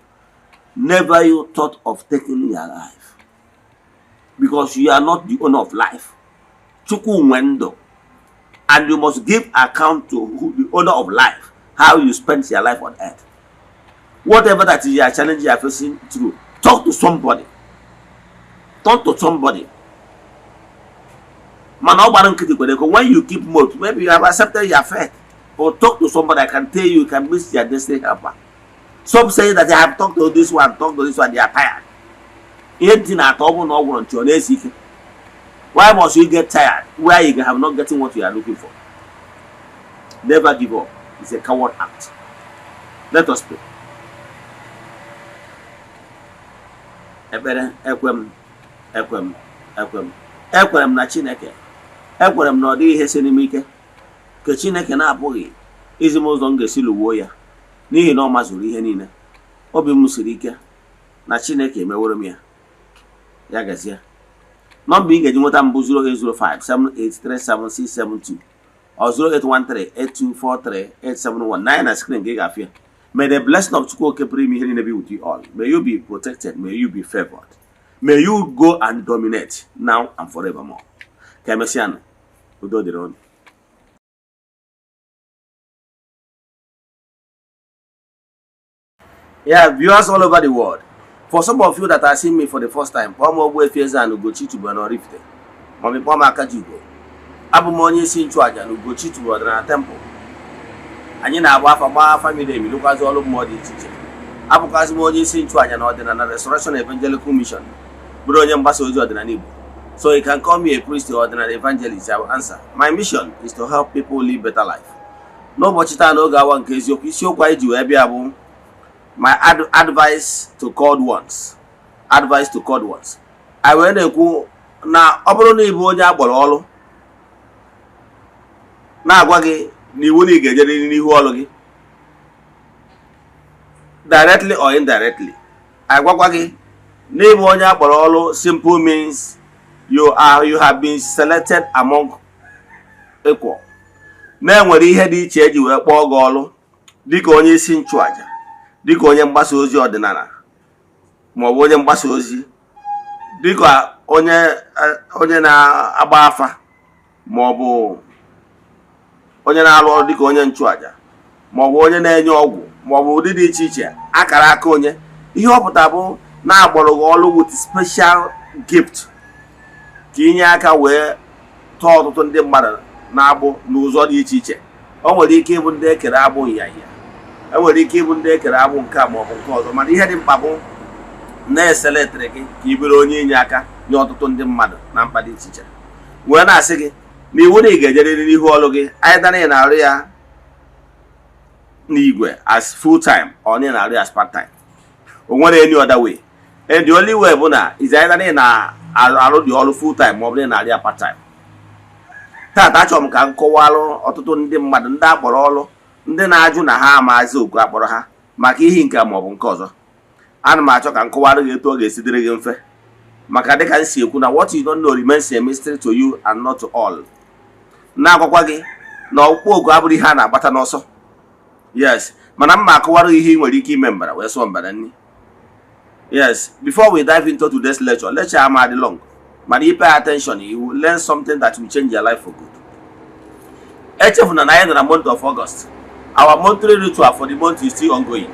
[SPEAKER 1] never you thought of taking your life, because you are not the owner of life. Chukwu nwe ndụ, and you must give account to who, the owner of life, how you spent your life on earth. Whatever that is your challenge you are facing through, talk to somebody. Talk to somebody. Mana ọ gbara nkịtị kwere ekwe. When you keep mute, maybe you have accepted your fate. Or talk to somebody. I can tell you, you can miss your destiny helper. Some say that they have talked to this one, talk to this one, they are tired. Ihe ntị na-atọ, ọ bụrụ na ọ gwụrụ ntị, ọ na-esi ike. Why must you get tired where you have not getting what you are looking for? Never give up. It's a coward act. Let us pray. Ekpere. Ekwe m, ekwe m, ekwe m, ekwere m na Chineke. Ekwere m na ọ dịghị ihe siri m ike nke Chineke na-apụghị izi m ụzọ m ga-esi lụwuo ya, n'ihi na ọ mazuru ihe niile. Obi m siri ike na Chineke emeworo m ya. Ya gazie. Nọmba ị ga-eji nweta m bụ 08057837672 or 08138243871 nine na screen ka ị ga-afụ ya. May the blessing of Chukwu Oke pụrụ ime ihe niile be with you all. May you be protected. May you be favored. May you go and dominate now and forevermore. Ka emesịa nụ. Udo dịrị unu. Yeah, viewers all over the world. For some of you that are seeing me for the first time, kpọọ m Ogbuefi Eze-Ana Ugochi tubelu na Oraifite, maọbụ kpọọ m Akajiugo. Abụ m onye isi nchụaja na Ugochi tubelu ọdịnala temple. Anyị na-agba afa, gbaa afa miri emi, lụkwazị ọrụ mmụọ dị iche iche. Abụkwazị m onye isi nchụaja na Ọdịnala Restoration Evangelical Mission, bụrụ onye mgbasa ozi ọdịnala Igbo. So you can call me a priest or ọdịnala evangelist, I will answer. My mission is to help people live better life. N'ụbọchị taa, n'oge awa nke eziokwu, isiokwu anyị ji wee bịa bụ my advice to called ones. Advice to called ones. Anyị wee na-ekwu na ọ bụrụ na ị bụ onye akpọrọ ọrụ, na-agwa gị na iwu na ị ga-ejerịrị n'ihu ọrụ gị, directly or indirectly. Agwakwa gị na ịbụ onye akpọrọ ọrụ simple means you have been selected among equal, na-enwere ihe dị iche eji wee kpọọ gị ọrụ, dịka onye isi nchụaja, dịka onye mgbasa ozi ọdịnala, maọbụ onye mgbasa ozi, dịka onye na-agba afa, maọbụ onye na-arụ ọrụ dịka onye nchụaja, maọbụ onye na-enye ọgwụ, maọbụ ụdị dị iche iche akara aka onye. Ihe ọ pụtara bụ na-agbọrọ gị ọrụ with special gift ka inye aka wee tọọ ọtụtụ ndị mmadụ na-agbụ n'ụzọ dị iche iche. O nwere ike ịbụ ndị ekere agbụ nyanya, e nwere ike ịbụ ndị ekere agbụ nke a maọbụ nke ọzọ, mana ihe dị mkpa bụ na-eselectịrị gị ka ị bụrụ onye inye aka nye ọtụtụ ndị mmadụ na mkpa dị iche iche. Wee na-asị gị na iwu na ị ga-ejerịrị n'ihu ọrụ gị, either na ị na-arụ ya n'igwe as full time or na ị na-arụ ya as part time. O nwere any other way, and the only way bụ na is either na ị na-arụ dị ọrụ full time ma ọ bụ na ị na-arụ ya part time. Taata, achọrọ m ka m kọwalụ ọtụtụ ndị mmadụ, ndị akpọrọ ọrụ, ndị na-ajụ na ha amazi oku akpọrọ ha maka ihi nke ma ọ bụ nke ọzọ. Ana m achọ ka m kọwara gị etu ọ ga-esi dịrị gị mfe, maka dịka m si ekwu na what you don't know remains a mystery to you and not to all. Na-agwakwa gị na ọkpụkpọ oku abụrụ ihe a na-agbata n'ọsọ. Yes, mana mma akọwara gị ihe ị nwere ike ime mbara wee sụọ mbara nni. Yes, before we dive into today's lecture, lecture ama adị long, mana you pay attention, you will learn something that will change your life for good. Echefuna na anyị nọ na month of August. Our monthly ritual for the month is still ongoing.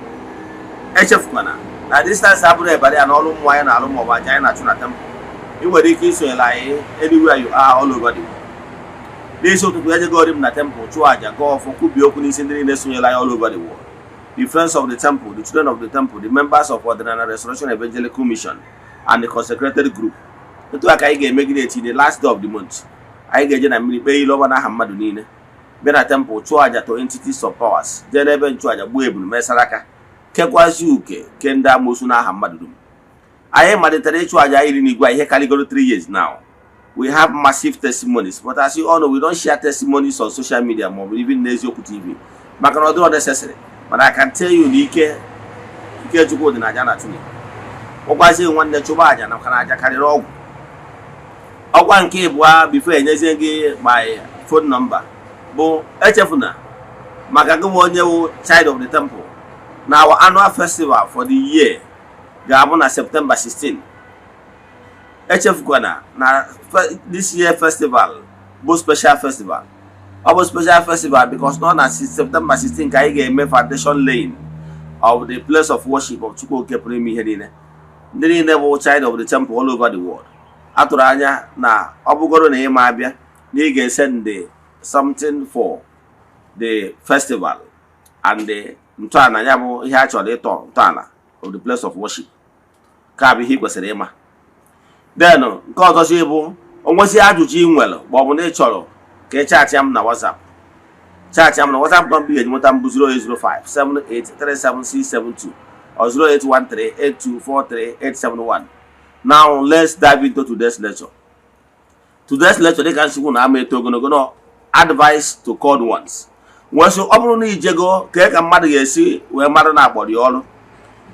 [SPEAKER 1] Echefukwana na distance abụrụ ebara ya n'ọrụ mmụọ anyị na-alụ maọbụ aja anyị na-achụ na temple. Ị nwere ike isonyere anyị anywhere you are all over the world. N'isi ụtụtụ, ejegori m na temple chụọ aja, gaa ọfọ, kwubie okwu n'isi ndị niile sonyere anyị all over the world, the friends of the temple, the children of the temple, the members of Ọdịnala Restoration Evangelical Mission and the consecrated group. Etu a ka anyị ga-emegide eti the last day of the month. Anyị ga-eje na mmiri kpee ile ọma n'aha mmadụ niile, bịa na temple chụọ aja to entities of powers, jee n'ebe nchụaja gbuo ebulu, mesara aka. Kekwazi uke ke ndị amoosu n'aha mmadụ dum. Anyị malitere ịchụ àjà iri n'igwe ihe karịgoro 3 years now. We have massive testimonies, but as you all know, we don't share testimonies on social media maọbụ even n'Eziokwu TV, maka na ọ dịrọ necessary. Mana I can tell you na ike ike Chukwu dị na aja na Chineke ụkwazi. Nwanne, chụba àjà na maka na àjà karịrị ọgwụ. Ọkwa nke ịbụa, before enyezie gị my phone number, bụ echefuna maka gị nwe onye wụ child of the temple na our annual festival for the year ga-abụ na September 16. Echefukwana na this year festival bụ special festival. Ọ bụ special festival because nọ na September 16 ka anyị ga-eme foundation laying of the place of worship of Chukwu Oke pụrụ ime ihe niile. Ndị niile bụ child of the temple all over the world, atụrụ anya na ọ bụgoro na ịma abịa, na ị ga-esend something for the festival and the ntọala ya, bụ ihe a chọrọ ịtọ ntọala of the place of worship, ka bụ ihe ị kwesịrị ịma. Then nke ọzọzi bụ, onwezi ajụjụ ị nwere ma ọ bụ na ị chọrọ ka ị chatị m na WhatsApp, chatị m na WhatsApp nọmba ị ga-eji nweta m bụ 0805 7837672 or 08138243871. Now let's dive into today's lecture. Today's lecture, dịka nsikwu na ama eto ogologo no, advice to called ones. Nwesị ọ bụrụ na ijego ka mmadụ ga-esi wee mara na akpọrọ ya ọrụ.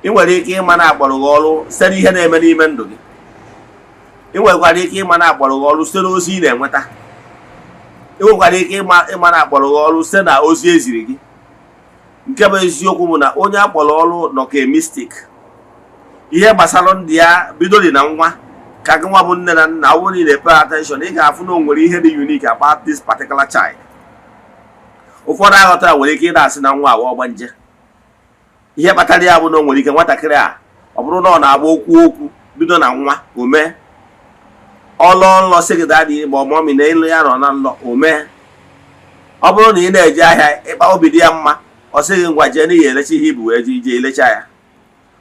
[SPEAKER 1] Ị nwere ike ịma na akpọrọ gị ọrụ site n'ihe na-eme n'ime ndụ gị. Ị nwekwara ike ịma na akpọrọ gị ọrụ site n'ozi ị na-enweta. Ị nwekwara ike ịma na akpọrọ gị ọrụ site na ozi eziri gị. Nke bụ eziokwu bụ na onye akpọrọ ọrụ nọ ka mystic. Ihe gbasara ndị ya bidori na nwa ka gị nwa bụ nne na nna, ọ bụrụ na ị na-pay attention, ị ga-afụ na o nwere ihe dị unique about this particular child. Ụfọdụ aghọtara nwere ike ịda asị na nwa awa ọgbanje. Ihe kpatara ya bụ na o nwere ike nwatakịrị a, ọ bụrụ na ọ na-agba okwu okwu bido na nwa, o mee ọlọ nlọ, sị gị, "Daddy," ma ọ "Mommy," na ịlụ ya nọ na nlọ, o mee. Ọ bụrụ na ị na-eje ahịa, ịkpa obi dị ya mma, ọ sị gị, "Ngwa, jee n'ihi elecha ihe ibu wee jee ije elecha ya."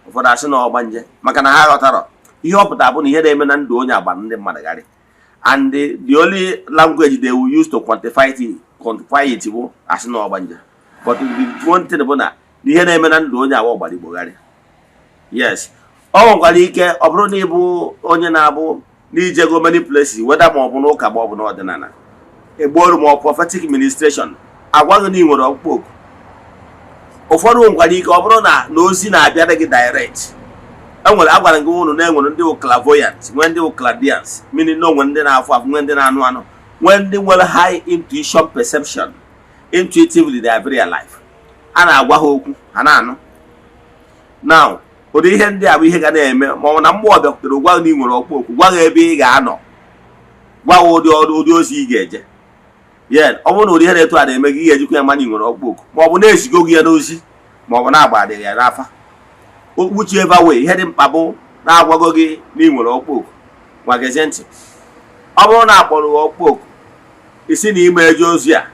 [SPEAKER 1] Ụfọdụ asị na ọgbanje, maka na ha ghọtara ihe ọ pụtara bụ na ihe na-eme na ndụ onye agba ndị mmadụ garị, and the only language they will use to quantify it bụ asị na ọgbanje. But the one thing bụ na ihe na-eme na ndụ onye awa ọgbara igbogharị. Yes, ọ nwekwara ike ọ bụrụ na ịbụ onye na-abụ n'ijego many places, whether ma ọ bụ n'ụka ma ọ bụ n'ọdịnala egbuoru ma ọ prophetic ministration, agwaghị na ị nwere ọkpụkpọ oku. Ụfọdụ nwekwara ike ọ bụrụ na na ozi na-abịara gị direct. Enwere agwara gị ụnụ na enwere ndị clairvoyant, nwee ndị clairaudience, meaning na onwe ndị na-afụ afụ, nwee ndị na-anụ anụ, nwee ndị nwere high intuition, perception. Intuitively, they are very alive. A na-agwa ha okwu, ha na-anụ. Now, ụdị ihe ndị a bụ ihe ga na-eme, ma ọ bụ na mmụọ bịakwutere gwa gị na ị nwere ọkpụ okwu, gwa gị ebe ị ga-anọ, gwa gị ụdị ọrụ, ụdị ozi ị ga-eje. Ye ọ bụrụ na ụdị ihe na-etu a na-eme gị, ị ga-ejikwa ya mana ị nwere ọkpụ oku, ma ọ bụ na-ezigo gị ya n'ozi, ma ọ bụ na-agbadịghị ya n'afa. Whichever way, ihe dị mkpa bụ na-agwago gị na ị nwere ọkpụ oku. Nwa, gezie ntị. Ọ bụrụ na akpọrọ gị ọkpụ oku, isi na ime eje ozi a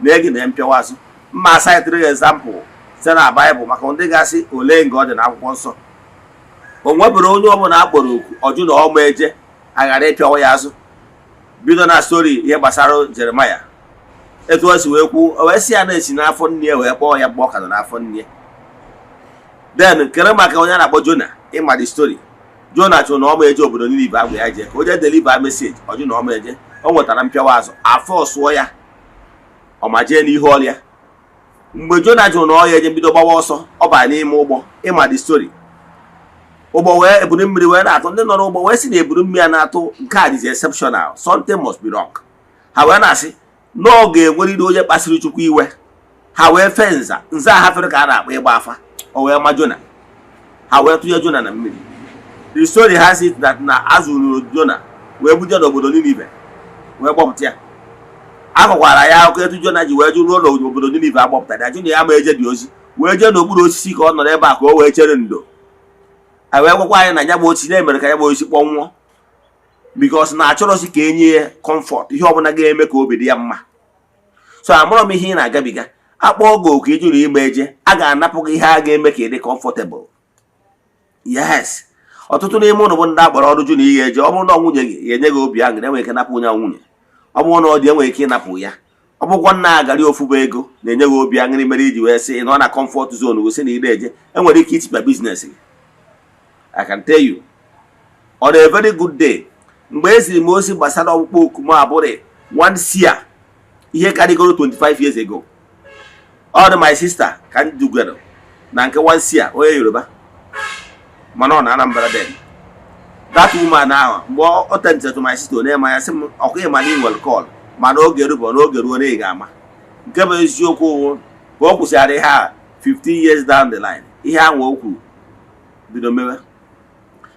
[SPEAKER 1] na egi na mpịawa azụ mma, citiri gị example site na Baịbụl, maka ndị ga-asị ole nga ọ dị n'akwụkwọ nsọ. O nwebụrụ onye ọbụla akpọrọ oku ọjụ na ọma eje, aghara ịpịawa ya azụ. Bido na story ihe gbasara Jeremaya, etu o si wee kwu, o wee sị ya na-esi n'afọ nne ya wee kpọọ ya mgbe ọ ka nọ n'afọ nne. Then kere maka onye a na-akpọ Jona. Ịma the story, Jona chụrụ na ọma eje obodo Ninive agwa ya jee ka o jee deliver message. Ọjụ na ọma eje, o nwetara mpịawa azụ, afọ sụọ ya, ọ ma jee n'ihu ọrịa. Mgbe Jona jụrụ na ọ ya eje, mbido gbawa ọsọ, ọ baa n'ime ụgbọ. Ịma the story, ụgbọ wee eburu mmiri wee na-atụ. Ndị nọ n'ụgbọ wee sị na eburu mmiri a na-atụ nke a dịzi exceptional, something must be wrong. Ha wee na-asị na ọ ga-enwerịrị onye kpasiri Chukwu iwe. Ha wee fee nza. Nza a ha fere ka a na-akpọ ịgba afa. O wee ma Jona. Ha wee tụnye Jona na mmiri. The story has it that na azụrụ Jona wee buje n'obodo Ninive wee gbọpụta ya. Akọkwara ya akụkọ etu Jona ji wee jụ ruo n'obodo Ninive agbọpụtara ya, jụ na ya ma eje dị ozi, wee jee n'okpuru osisi ka ọ nọrọ ebe a ka o wee chere ndo. A wee gwakwa anyị na ya bụ osisi na-emere ka ya bụ osisi kpọnwụọ, because na achọrọzi ka enye ya comfort, ihe ọbụla ga-eme ka obi dị ya mma. So amụrọ m ihe ị na-agabiga. Akpọọ gị oku, ijụrụ ime eje, a ga-anapụ gị ihe a ga-eme ka ị dị comfortable. Yes, ọtụtụ n'ime ụnụ bụ ndị akpọrọ ọrụ jụ na ihe eje. Ọ bụrụ na ọ nwunye gị ga-enye gị obi aṅụrị, enwere ike napụ onye nwunye. Ọ bụrụ na ọ dị, enwere ike ịnapụ ya. Ọ bụkwa nna agarị ofu bụ ego na-enye gị obi aṅụrị mere iji wee sị ị nọ na comfort zone, gosi na ị eje, enwere ike itipịa business gị. I can tell you, on a very good day, mgbe e ziri m ozi gbasara ọkpụkpọ oku m abụrị one seer ihe karịgoro 25 years ago, ọ dị my sister ka m dugara na nke one seer onye Yoruba, mana ọ na Anambra. Then that woman ahụ, mgbe ọ tentere to my sister, onye ma ya sị m ọkwa ịma na ị nwere call, mana oge rubo n'oge ruo na ị ga-ama. Nke bụ eziokwu wụ ka ọ kwụsịara ihe a 15 years down the line, ihe ahụ o kwuru bido mewe.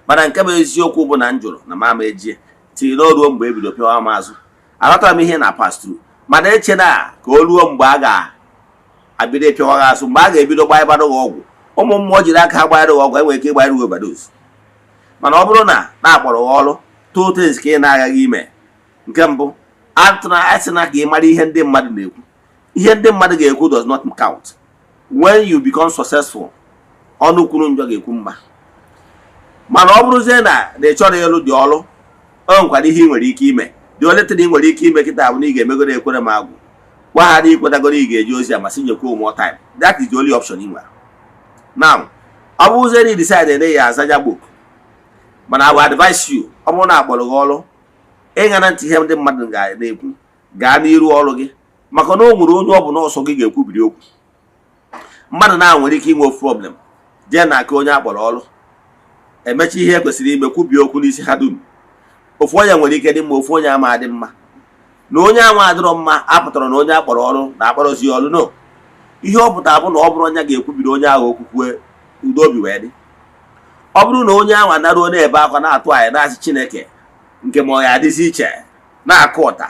[SPEAKER 1] Mana nke bụ eziokwu bụ na m jụrụ na mama ejie tiri na o ruo mgbe e bido pịawa m azụ. Aghọtara m ihe na pass through, mana eche na ka o ruo mgbe a ga-abido ịpịawa gị azụ, mgbe a ga-ebido gbanyebara gị ọgwụ, ụmụ mmụọ jiri aka ha gbanyere gị ọgwụ, enwere ike ịgbanyere gị overdose. Mana ọ bụrụ na na-akpọrọ gị ọrụ, two things ka ị na-aghaghị ime. Nke mbụ, atụna asịna ka ị mara ihe ndị mmadụ na-ekwu. Ihe ndị mmadụ ga-ekwu does not count. When you become successful, ọnụ kwuru njọ ga-ekwu mma. Mana ọ bụrụzie na ị chọrọ ịlụ dị ọrụ, o nwekwara ihe ị nwere ike ime. The only thing ị nwere ike ime kịta bụ na ị ga-emegoro ekwere m agwụ, gwa ha na ikwetagoro ị ga-eji ozi a, masị nyekwa more time. That is the only option ị nwere now. Ọ bụrụzie na ị decide na ya aza ya book, mana I will advise you, ọ bụrụ na akpọrọ gị ọrụ, ịṅa na ntị ihe ndị mmadụ ga na-ekwu, gaa n'iru ọrụ gị, maka na o nwere onye ọ bụ n'ọsọ gị ga-ekwubiri okwu. Mmadụ na nwere ike inwe problem, jee na aka onye akpọrọ ọrụ, emecha ihe kwesịrị ime, kwubie okwu n'isi ha dum. Ofu onye nwere ike dị mma, ofu onye ama adị mma. Na onye anwa adịrọ mma apụtara na onye akpọrọ ọrụ na-akpọrọzi ọrụ no. Ihe ọ pụtara bụ na ọ bụrụ onye ga-ekwubiri onye ahụ okwu, kwue, udo obi wee dị. Ọ bụrụ na onye ahụ anaruo na-ebe akwa, na-atụ anyị, na-asị Chineke nke ma ọ ya adịzi iche, na-akụ ụta,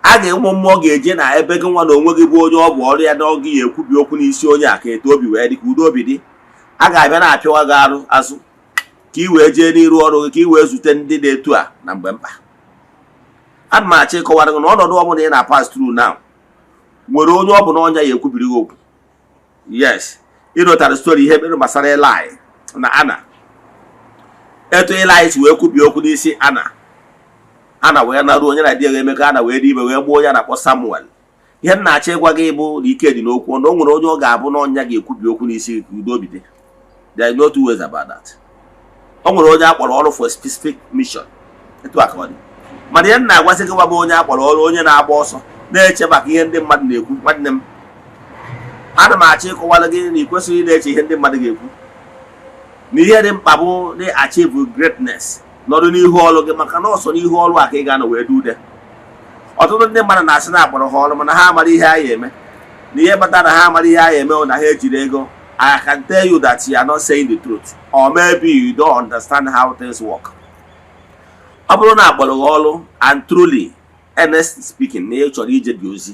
[SPEAKER 1] a ga-enwe mmụọ ga-eje na ebe gị nwa na onwe gị bụ onye ọ bụ ọrụ ya na ọgụ ya ekwubi okwu n'isi onye a, ka etu obi wee dị, ka udo obi dị. A ga-abịa na-apịawa gị arụ azụ ka ị wee jee n'iru ọrụ gị, ka ị wee zute ndị dị etu a na mgbe mkpa. Ana m achọ ịkọwara gị na ọnọdụ ọbụla ị na-pass through now nwere onye ọ bụ na ọnya ya ekwubiri gị okwu. Yes, ịrụtara story ihe mere gbasara Eli na Ana, etu Eli si wee kwubie okwu n'isi Ana, Ana wee naruo onye na di ya eme ka Ana wee dị ime, wee gbuo onye a na-akpọ Samuel. Ihe m na-achọ ịgwa gị bụ na ike dị n'okwu, na o nwere onye ọ ga-abụ na ọnya ga-ekwubi okwu n'isi gị ka udo obi dị. There is no two ways about that. O nwere onye akpọrọ ọrụ for specific mission, etu a ka ọ dị. Mana ihe m na-agwasị gị gwa bụ onye akpọrọ ọrụ, onye na-agba ọsọ na-eche maka ihe ndị mmadụ na-ekwu, nwanne m, ana m achọ ịkọwara gị na ị kwesịghị ị na-eche ihe ndị mmadụ ga-ekwu, na ihe dị mkpa bụ na achieve greatness, nọdụ n'ihu ọrụ gị, maka na ọsọ n'ihu ọrụ a ka ị ga-anọ wee dude. Ọtụtụ ndị mmadụ na-asị na akpọrọ ha ọrụ, mana ha amara ihe a ya eme, na ihe kpatara na ha amara ihe a ya eme bụ na ha ejiri ego. I can tell you that you are not saying the truth, or maybe you don't understand how things work. Ọ bụrụ na akpọrọ gị ọrụ, and truly, earnest speaking, na ị chọrọ ije dị ozi,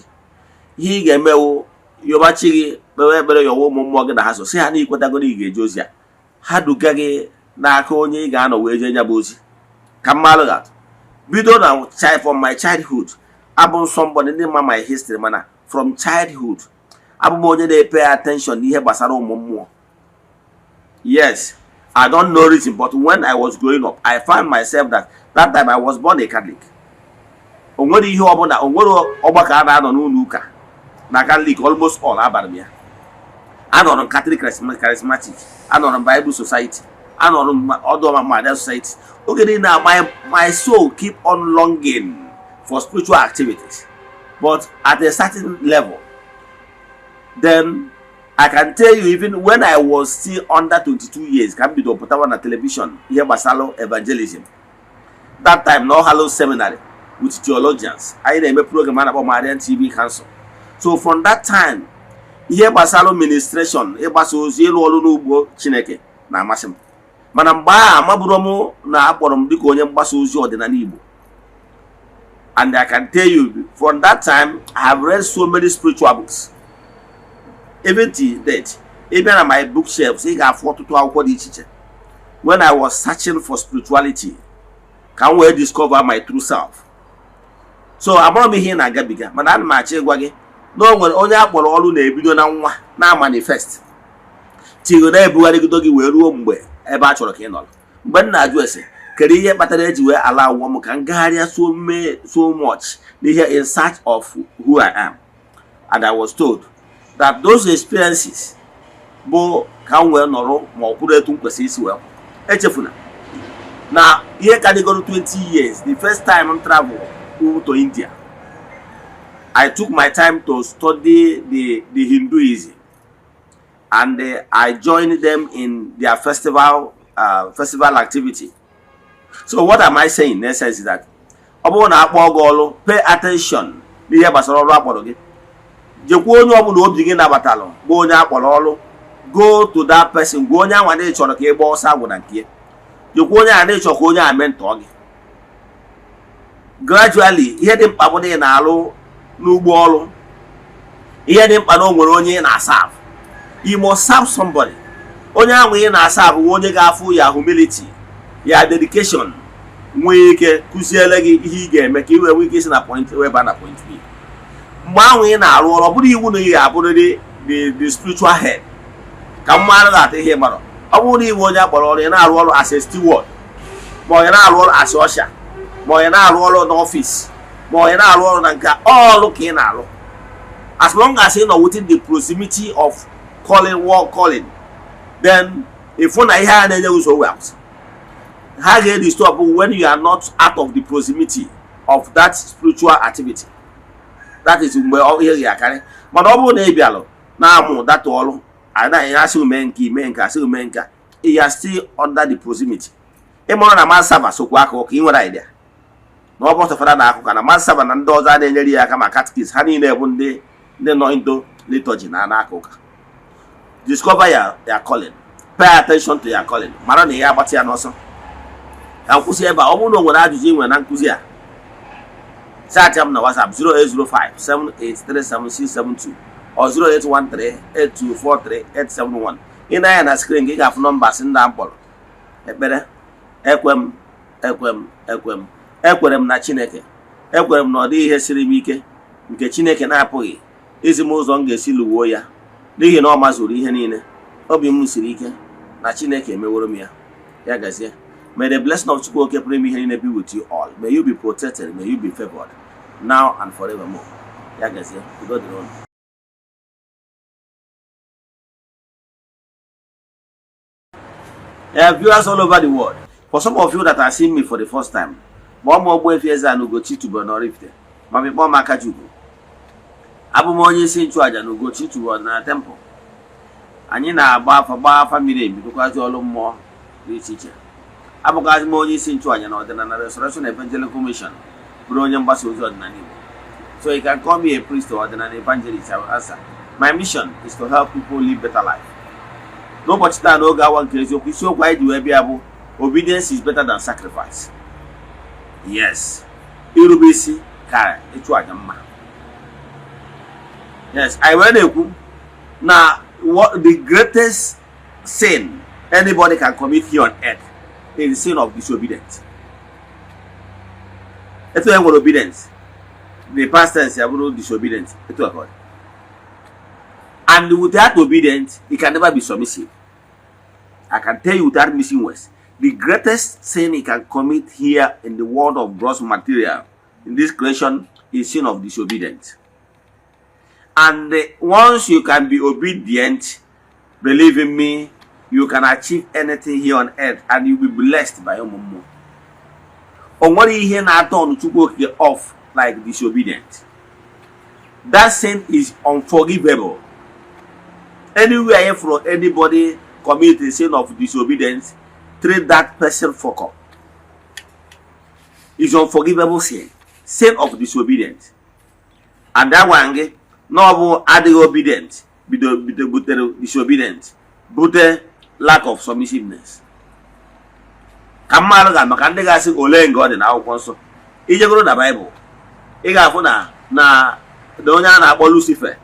[SPEAKER 1] ihe ị ga-emewu, yọbachi gị, kpewe ekpere, yọwa ụmụ mmụọ gị na ha so, si ha na ikwetagoro ị ga-eje ozi a, ha duga gị n'aka onye ị ga-anọ wee jee nya bụ ozi. Ka mmalụ ga-atụ bido na child, from my childhood, abụ m somebody ndị ma my history, mana from childhood abụ m onye na-pay attention n'ihe gbasara ụmụ mmụọ. Yes, I don't know reason, but when I was growing up, I found myself that that time I was born a Catholic. O nwere ihe ọbụla, o nwere ọgbakọ a na-anọ n'ụlọ ụka na Catholic, almost all abara m ya. Anọrọ m Catholic Charismatic, anọrọ m Bible Society, anọrọ m ọdụ Maria Society. Oge niile my soul keep on longing for spiritual activities, but at a certain level. Then I can tell you, even when I was still under 22 years, ka m bido pụtawa na television ihe gbasara evangelism. That time na Hallows Seminary with theologians, anyị na-eme program a na-akpọ Marian TV Council. So from that time, ihe gbasara ministration, ịgbasa ozi, ịrụ ọrụ n'ugbo Chineke na-amasị m. Mana mgbe ahụ amabụrụ m na akpọrọ m dịka onye mgbasa ozi ọdịnala Igbo. And I can tell you, from that time I have read so many spiritual books. Even till date, ị bịa na my bookshelves, ị ga-afụ ọtụtụ akwụkwọ dị iche iche. When I was searching for spirituality ka m wee discover my true self. So amara m ihe ị na-agabiga, mana ana m achọ ịgwa gị na o nwere onye akpọrọ ọrụ na-ebido na nwa na manifest tigo na-ebugharịgido gị wee ruo mgbe ebe a chọrọ ka ị nọrọ. Mgbe m na-ajụ ese Kedu ihe kpatara eji wee ala awụọ m ka m gagharịa so much n'ihe in search of who I am? And I was told that those experiences bụ ka m wee nọrọ ma ọ kwụrụ etu m kwesịrị isi wee kwụ. Echefuna na ihe karịgoro 20 years, the first time m travel to India, I took my time to study the Hinduism, and I joined them in their festival activity. So what am I saying in essence is that ọ bụrụ na akpọọ gị ọrụ, pay attention n'ihe gbasara ọrụ akpọrọ gị. Jekwa onye ọbụla obi gị nabatalụ bụ onye akpọrọ ọrụ. Go to that person, gwa onye anwa na ị chọrọ ka ị gbaa ọsọ agwụ na nke ya. Jekwa onye a na ịchọ ka onye a mentor gị gradually. Ihe dị mkpa bụ na ị na-alụ n'ugbo ọrụ. Ihe dị mkpa na o nwere onye ị na-aserve. You must serve somebody. Onye ahụ ị na-aserve bụ onye ga-afụ ya humility, ya dedication, nwee ike kụziele gị ihe ị ga-eme ka ị wee nwee ike isi na point A wee baa na point B. Mgbe ahụ ị na-arụ ọrụ, ọ bụrụ iwu na ị ga-abụrịrị the spiritual head ka mmadụ ga-ata ihe mara. Ọ bụrụ na iwu onye akpọrọ ọrụ, ị na-arụ ọrụ as a steward, ma ọ na-arụ ọrụ as usher, ma ọ na-arụ ọrụ n'ọfịs, ma ọ na-arụ ọrụ na nke ọrụ ka ị na-arụ, as long as ị nọ within the proximity of calling, work calling, then ịfụ na ihe a na-enye ụzọ wee akwụsị. Ha ga-edisturb when you are not out of the proximity of that spiritual activity. That is mgbe ihe ga-akarị. Mana ọ bụrụ na ị bịalụ na-amụ data ọrụ, anaghị asị mee nke ime nke asị mee nke, you are still under the proximity. Ịmụrụ na mass server sokwa aka ụka, ị nwere idea na ọ bụ fada na akụka na mass server na ndị ọzọ a na-enyere ya aka, ma catechist, ha niile bụ ndị nọ into liturgy na n'aka ụka. Discover your calling. Pay attention to your calling. Mara na ihe agbatị ya n'ọsọ. Ka m kwụsị ebe a. Ọ bụrụ na o nwere ajụjụ ị nwere na nkụzi a, chat m na WhatsApp 0805 7837672 or 0813 8243 871. Ị na-anya na screen gị, ị ga-afụ nọmba sị ndị a mkpọrọ. Ekpere: ekwe m, ekwe m, ekwe m, ekwere m na Chineke. Ekwere m na ọ dịghị ihe siri m ike nke Chineke na-apụghị izi m ụzọ m ga-esi lụwuo ya, n'ihi na ọ mazuru ihe niile. Obi m siri ike na Chineke emeworo m ya. Ya gazie. May the blessing of Chukwu Oke pụrụ ime ihe niile be with you all. May you be protected. May you be favored now and forevermore. Ya gazie. Udo dịrị unu. Yeah, viewers all over the world. For some of you that are seeing me for the first time, ma ọ ma Ogbuefi Eze-Ana Ugochi tubelu n'Oraifite, ma mịkpọọ m aka Chukwu. Abụ m onye isi nchụaja na Ugochi tubelu na temple. Anyị na-agba afa, gbaa afa miri emi, rụkwazi ọrụ mmụọ dị iche iche. Abụkwazi m onye isi nchụaja na Ọdịnala Restoration Evangelical Mission, bụrụ onye mgbasa ozi ọdịnala Igbo. So you can call me a priest or ọdịnala evangelist, I will answer. My mission is to help people live better life. N'ụbọchị taa, n'oge awa nke eziokwu, isiokwu anyị ji wee bịa bụ "Obedience is better than sacrifice." Yes, irube isi ka ịchụ àjà mma. Yes, anyị wee na-ekwu na what the greatest sin anybody can commit here on earth is the sin of disobedience. Etu e nwere obedience, the past tense ya bụrụ disobedient. Etu a ka ọ dị. And without obedience, you can never be submissive. I can tell you without missing words, the greatest sin you can commit here in the world of gross material, in this creation, is sin of disobedience. And once you can be obedient, believe in me, you can achieve anything here on earth and you'll be blessed by ụmụ mmụọ. O nwere ihe na-atọ ọnụ Chukwu Okike off like disobedient. That sin is unforgivable. Anywhere you from anybody commit a sin of disobedience, treat that person fuck up. It's unforgivable sin, sin of disobedience. And that one gị na ọ bụ adịghị obedient bido bido butere disobedient, bute lack of submissiveness. Ka mmadụ ga maka ndị ga-asị ole nga ọ dị n'akwụkwọ nsọ. Ijegoro na Baịbụl, ị ga-afụ na onye a na-akpọ Lucifer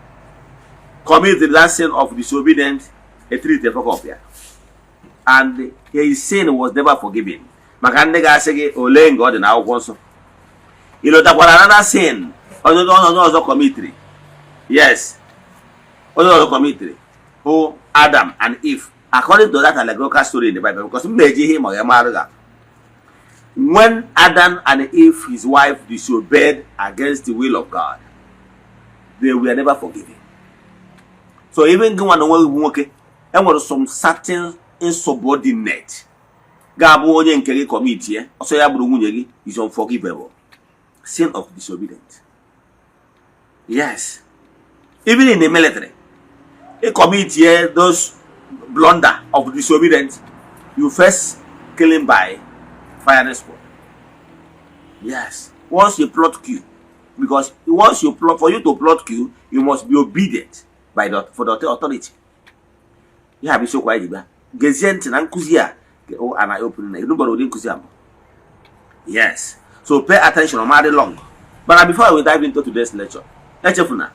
[SPEAKER 1] committed that sin of disobedience, a treat a fuck up ya, and his sin was never forgiven. Maka ndị ga-asị gị ole nga ọ dị n'akwụkwọ nsọ, ị lotakwara another sin onye ọzọ committed. Yes, onye ọzọ committed bụ Adam and Eve, according to that allegorical story in the Bible, because m na-eji ihe ma ya marụ ga When Adam and Eve, his wife, disobeyed against the will of God, they were never forgiven. So even gị nwa na onwe gị bụ nwoke, enwere some certain insubordinate ga-abụ onye nke gị commitie, ọsọ ya bụrụ nwunye gị, is unforgivable sin of disobedience. Yes, even in the military, ị commitie those blunder of disobedience, you first killing by firing squad. Yes, once you plot coup, because once you plot, for you to plot coup, you must be obedient by the for the authority. Ihe a bụ isiokwu anyị ji bịa. Gezie ntị na nkụzi a ana open na ịnụbara ụdị nkụzi a bụ. Yes, so pay attention, ọ dị long. But before we dive into today's lecture, echefuna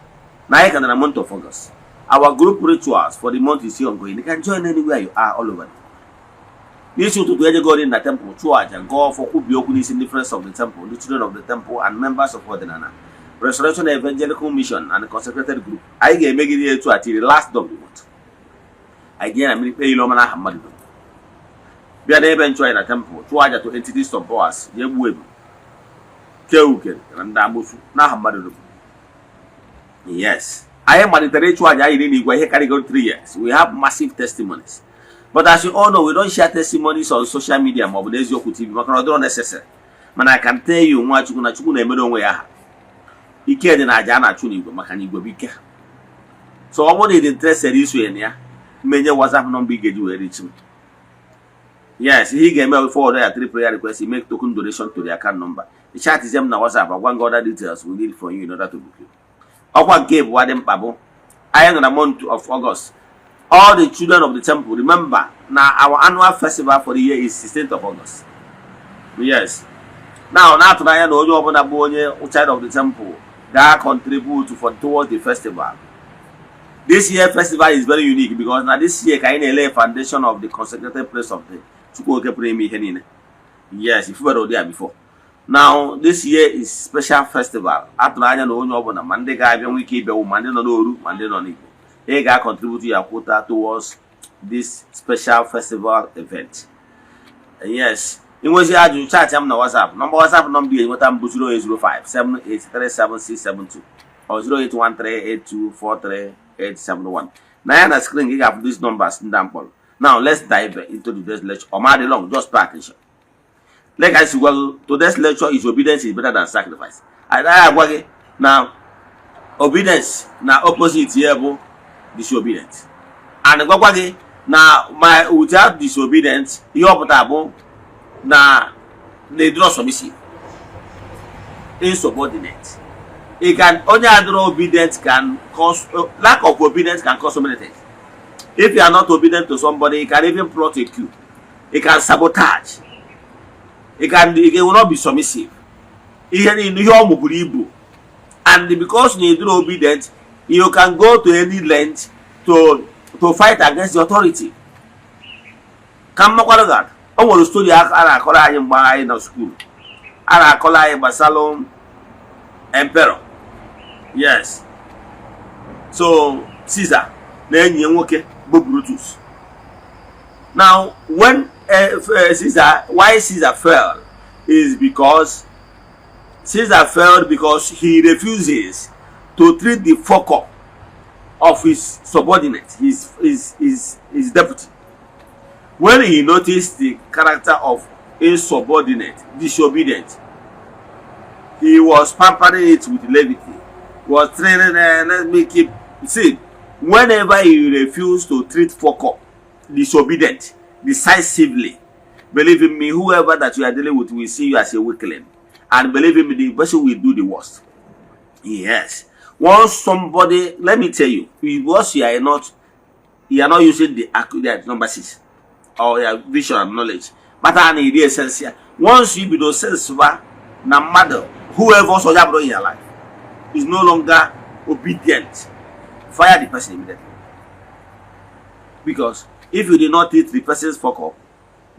[SPEAKER 1] na anyị ka na month of August. Our group rituals for the month is still ongoing. You can join anywhere you are all over. N'isi ụtụtụ, ejegori na temple chụọ aja, gọọ ọfọ, kwubie okwu n'isi ndị friends of the temple, the children of the temple and members of Ọdịnala Restoration Evangelical Mission and consecrated group. Anyị ga-emegide ya etu a till the last of the month. Anyị ga na mmiri kpee ile ọma n'aha mmadụ dum. Bịa n'ebe nchụ anyị na temple, chụọ aja to entities of powers, jee gbuo ebu, kee uke na ndị amụsụ n'aha mmadụ dum. Yes, anyị malitere ịchụ aja anyị n'igwe ihe karịgoro 3 years. We have massive testimonies, but as you all know, we don't share testimonies on social media maọbụ n'Eziokwu TV maka na ọ dịrọ necessary. Mana I can tell you, nwa Chukwu, na Chukwu na-emere onwe ya aha. Ike dị na aja a na-achụ n'igwe, maka na igwe bụ ike. So ọ bụrụ na ị dị interested isonye na ya, mmenye WhatsApp number ị ga-eji wee reach m. Yes, ihe ị ga-eme, forward ya three prayer requests, make token donation to the account number, chat m na WhatsApp, agwa gị other details we need from you in order to book you. Ọkwa nke bụ dị mkpa bụ anyị nọ na month of August. All the children of the temple, remember na our annual festival for the year is 16th of August. Yes, now na-atụrụ anya na onye ọbụla bụ onye child of the temple ga contribute for towards the festival. This year festival is very unique because na this year ka anyị na-ele foundation of the consecrated place of the Chukwu Oke pụrụ ime ihe niile. Yes, if you were there before now, this year is special festival. Atụrụ anya na onye ọbụla, ma ndị ga-abịa nwee ike ịbịawu, ma ndị nọ n'oru, ma ndị nọ n'Igbo, ị ga-contribute ya quota towards this special festival event. Yes, inwezi ajụjụ, chat m na WhatsApp number. WhatsApp number ị ga-enweta m bụ 0805 7837672 or 08138243871. Na ya na screen gị ga-afụ these numbers ndị a mkpọrọ. Now let's dive into today's lecture. Ọ ma dị long, just pay attention. Like I said, well, today's lecture is "Obedience is Better Than Sacrifice." Agaghị agwa gị na obedience na opposite ya bụ disobedience, and gwakwa gị na my without disobedience, ihe ọ pụtara bụ na na-eduro submissive, insubordinate. It can, onye adịrọ obedient can cause, lack of obedience can cause so many things. If you are not obedient to somebody, you can even plot a coup, it can sabotage, it will not be submissive. Ihe niile ihe ọ mụburu ibu, and because na ịdịrọ obedient, you can go to any length to fight against the authority. Ka m makwara gị, o nwere story a na-akọrọ anyị mgbe anyị nọ school. A na-akọrọ anyị gbasara emperor, yes, so Caesar na enyi ya nwoke bụ Brutus. Now when Caesar, why Caesar fell is because Caesar failed because he refuses to treat the fuck up of his subordinate, his deputy. When he noticed the character of insubordinate, disobedient, he was pampering it with levity. He was training, let me keep. See, whenever you refuse to treat fuck up, disobedient, decisively, believe in me, whoever that you are dealing with will see you as a weakling. And believe in me, the person will do the worst. Yes. Once somebody, let me tell you, because you are not using the accurate number six or your vision and knowledge. But I need the essential. Once you bido sense na mmadụ, whoever also ya bụrụ in your life is no longer obedient, fire the person immediately. Because if you did not treat the person's fuck up,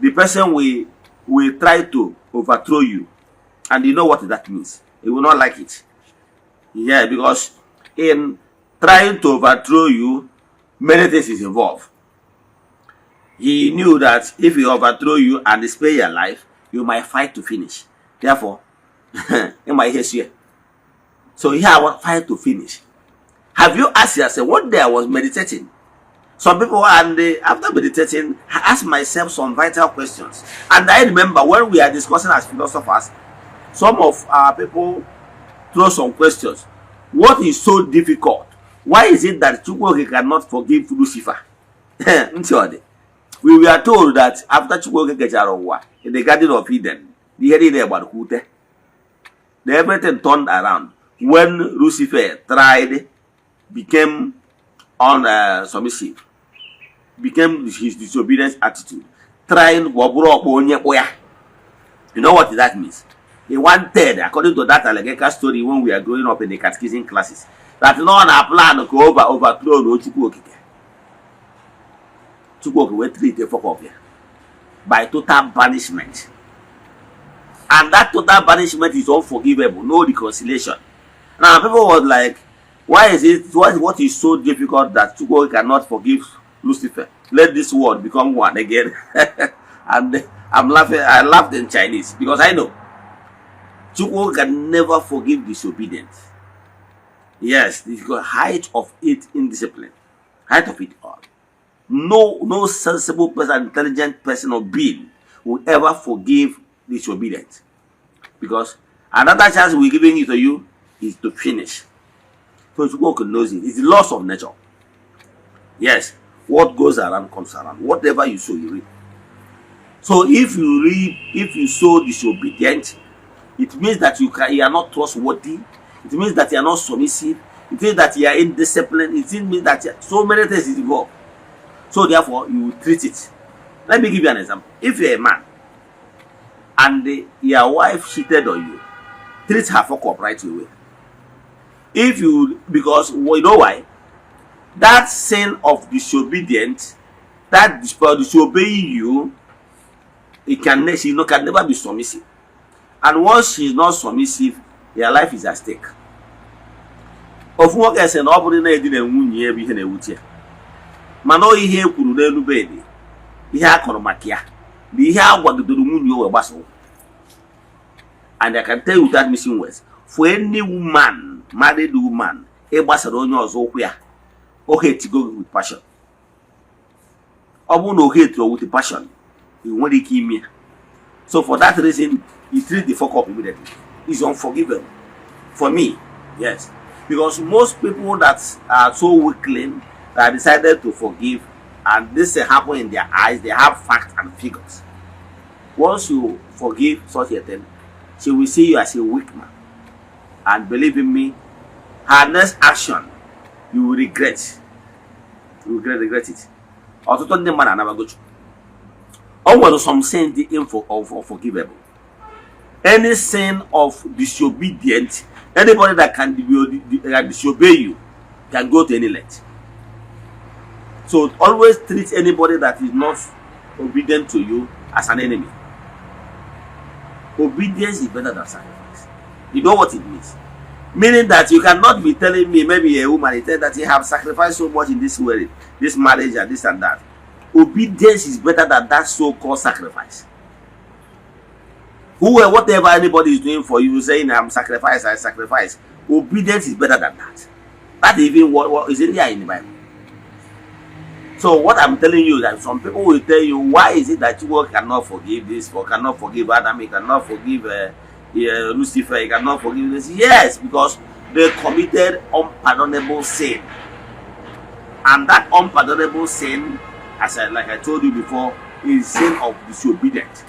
[SPEAKER 1] the person will try to overthrow you. And you know what that means. He will not like it. Yeah, because in trying to overthrow you, many things is involved. He knew that if he overthrow you and spare your life, You might fight to finish. Therefore, ịma ihe sie. So here I want fight to finish. Have you asked yourself? One day I was meditating. Some people, and after meditating, I asked myself some vital questions. And I remember when we are discussing as philosophers, some of our people throw some questions. What is so difficult? Why is it that Chukwu Okike cannot forgive Lucifer? Ntị ọ dị. We were told that after Chukwu Okike kechara ụwa in the Garden of Eden, ihe niile gbara ute. Everything turned around when Lucifer tried, became unsubmissive, became his disobedience attitude, trying ka ọ bụrụ ọkpọ onye kpụ ya. You know what that means? He wanted, according to that allegorical story when we are growing up in the catechism classes, that no na plan ka overthrow na Chukwu Okike. Chukwu Okike wee treat the fuck up ya by total banishment. And that total banishment is unforgivable, no reconciliation. Now people was like, why is it what is so difficult that Chukwu cannot forgive Lucifer? Let this world become one again. And I'm laughing, I laughed in Chinese because I know Chukwu can never forgive disobedience. Yes, the height of it, indiscipline, height of it all. No sensible person, intelligent person or being will ever forgive disobedience. Because another chance we're giving it to you is to finish. So Chukwu knows it. It's the laws of nature. Yes, what goes around comes around. Whatever you sow, you reap. So if you reap, if you sow disobedient, it means that you are not trustworthy. It means that you are not submissive. It means that you are indisciplined. It means that so many things is involved. So therefore, you will treat it. Let me give you an example. If you're a man and your wife cheated on you, treat her fuck up right away. If you, because, well, you know why? That sin of disobedience, that disobeying you, it can she no, can never be submissive. And once she's not submissive, your life is at stake. Ofu nwoke sị na ọ bụrụ na edina nwunye ya bụ ihe na-ewute ya, mana ọ ihe e kwuru n'elu bed, ihe a kọrọ maka ya na ihe a gwagidoro nwunye o wee gbasa ụkwụ. And I can tell you without missing words, for any woman, married woman, ịgbasara onye ọzọ ụkwụ ya, o hate-go gị with passion. Ọ bụrụ na o hate with passion, ị nwere ike ime ya. So for that reason, you treat the fuck up immediately. It's unforgivable for me. Yes, because most people that are so weakling that decided to forgive, and this happen in their eyes, they have facts and figures. Once you forgive such a thing, she will see you as a weak man. And believe in me, her next action, you will regret. You will regret it. Ọtụtụ ndị mmadụ anabago Chukwu. O nwere some sin dị info of unforgivable. Any sin of disobedience, anybody that can disobey you can go to any length. So always treat anybody that is not obedient to you as an enemy. Obedience is better than sacrifice. You know what it means? Meaning that you cannot be telling me, maybe a woman, he tell that he have sacrificed so much in this wedding, this marriage, and this and that. Obedience is better than that so-called sacrifice. Who whatever anybody is doing for you, saying, "I'm sacrifice, I sacrifice." Obedience is better than that. That even what is in there in the Bible. So what I'm telling you, that some people will tell you, why is it that you cannot forgive this or cannot forgive Adam, he cannot forgive Lucifer, he cannot forgive this? Yes, because they committed unpardonable sin. And that unpardonable sin, as I like I told you before, is sin of disobedience.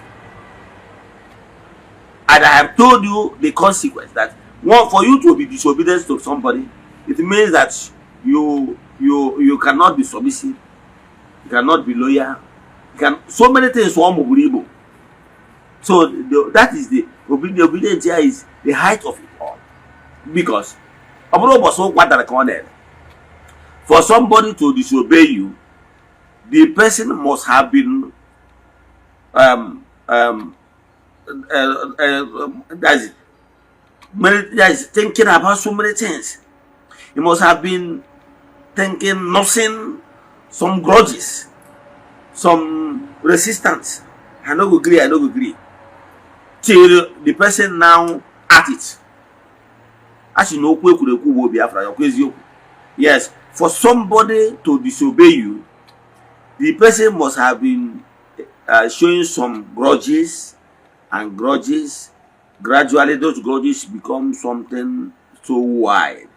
[SPEAKER 1] And I have told you the consequence that one, for you to be disobedient to somebody, it means that you cannot be submissive, you cannot be loyal, you can so many things, one Igbo. So that is the obedience here is the height of it all. Because ọ bụrụ ụbọchị ụkwa dara ka ọ na-ere, for somebody to disobey you, the person must have been that's many, that's thinking about so many things. He must have been thinking, nursing some grudges, some resistance. "I no go gree, I no go gree." Till the person now at it. A sị na okwu ekwuru ekwu bụ Biafra, ọkwa eziokwu? Yes, for somebody to disobey you, the person must have been showing some grudges and grudges. Gradually, those grudges become something so wide,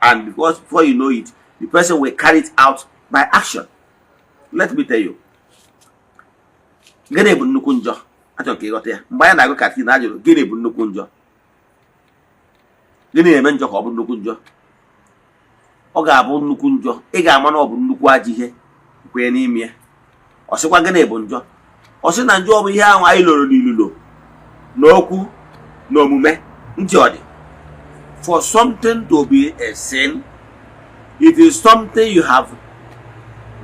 [SPEAKER 1] and because before you know it, the person will carry it out by action. Let me tell you, gịnị bụ nnukwu njọ? Achọrọ ka ịghọta ya. Mgbe anyị na-agụ catechism, ajụrụ gịnị bụ nnukwu njọ, gịnị na-eme njọ ka ọ bụ nnukwu njọ? Ọ ga-abụ nnukwu njọ, ị ga-ama na ọ bụ nnukwu ajọ ihe kwenye n'ime ya. Ọ sịkwa gịnị bụ njọ? Ọ sị na njọ bụ ihe ahụ anyị loro n'ilulo n'okwu na omume. Ntị ọ dị. For something to be a sin, it is something you have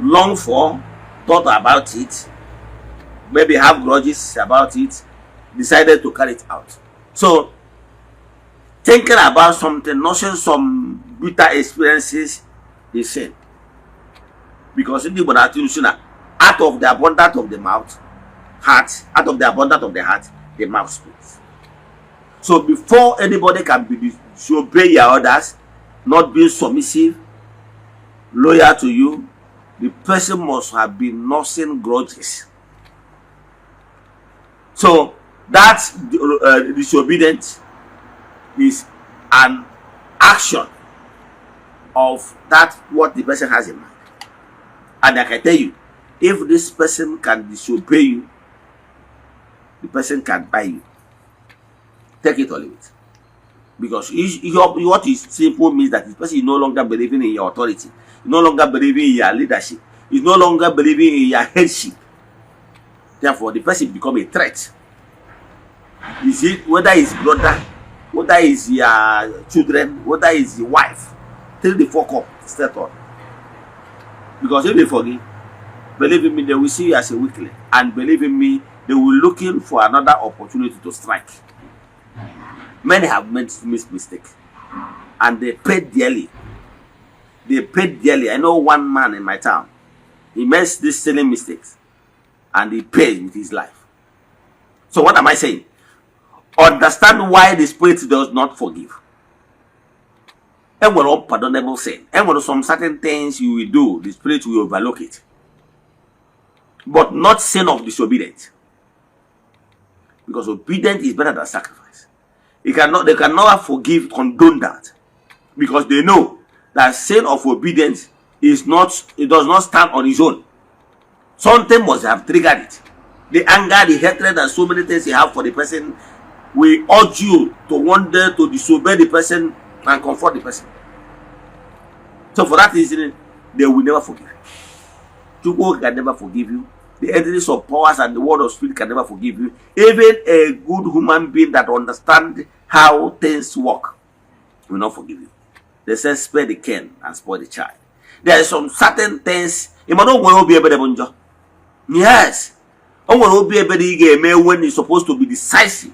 [SPEAKER 1] longed for, thought about it, maybe have grudges about it, decided to carry it out. So thinking about something, nursing some bitter experiences, is sin, because ndị Igbo na-atụ ilu sị na out of the abundance of the mouth heart, out of the abundance of the heart the mouth speaks. So before anybody can be disobey your orders, not being submissive, loyal to you, the person must have been nursing grudges. So that disobedience is an action of that what the person has in mind. And I can tell you, if this person can disobey you, the person can buy you. Take it or leave it. Because what is simple means that the person is no longer believing in your authority, no longer believing in your leadership, is no longer believing in your headship. Therefore, the person become a threat. You see, whether it's brother, whether it's your children, whether it's your wife, till the fuck up, set on. Because if they forgive, believe in me, they will see you as a weakling. And believe in me, they will looking for another opportunity to strike. Many have made mistake and they paid dearly. They paid dearly. I know one man in my town. He makes these silly mistakes and he paid with his life. So what am I saying? Understand why the spirit does not forgive. Enwere unpardonable sin. Enwere some certain things you will do, the spirit will overlook it. But not sin of disobedience. Because obedience is better than sacrifice. You cannot, they cannot forgive, condone that. Because they know that sin of obedience is not, it does not stand on its own. Something must have triggered it. The anger, the hatred, and so many things you have for the person will urge you to wonder to disobey the person and comfort the person. So for that reason, they will never forgive. Chukwu can never forgive you. The entities of powers and the world of spirit can never forgive you. Even a good human being that understand how things work will not forgive you. They say spare the cane and spoil the child. There are some certain things. Ị ma na o nwere obi ebere bụ njọ. Yes. O nwere obi ebere ị ga-eme when you're supposed to be decisive.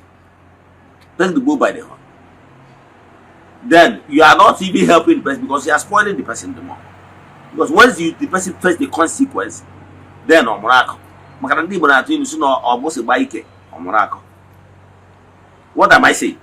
[SPEAKER 1] Take the bull by the horn. Then you are not even helping the person, because you are spoiling the person the more. Because once the person face the consequence, then ọ mụrụ akọ. Maka na ndị Igbo na-atụ ilu si na ọ bụsị gbaa ike ọ mụrụ akọ. What am I saying?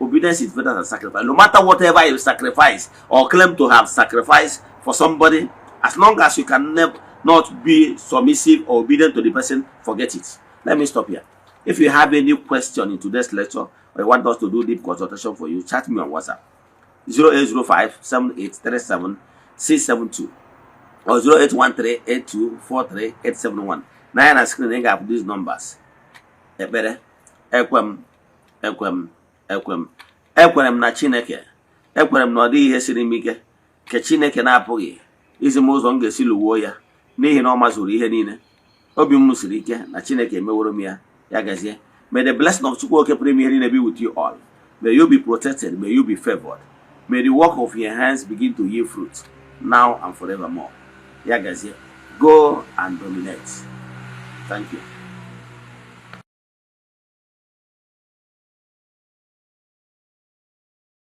[SPEAKER 1] Obedience is better than sacrifice. No matter whatever you sacrifice or claim to have sacrificed for somebody, as long as you can never not be submissive or obedient to the person, forget it. Let me stop here. If you have any question in today's lecture or you want us to do deep consultation for you, chat me on WhatsApp 0805 7837 672 or 0813 8243 871. Now na screen ị ga-afụ these numbers. Ekpere. Ekwe m, ekwe m, ekwe m, ekwere m na Chineke. Ekwere m na ọ dịghị ihe siri m ike nke Chineke na-apụghị izi m ụzọ m ga-esi lụwuo ya, n'ihi na ọ mazuru ihe niile. Obi m siri ike na Chineke emeworo m ya. Ya gazie. May the blessing of Chukwu Oke pụrụ ime ihe niile be with you all. May you be protected. May you be favored. May the work of your hands begin to yield fruit now and forevermore. Ya gazie. Go and dominate. Thank you.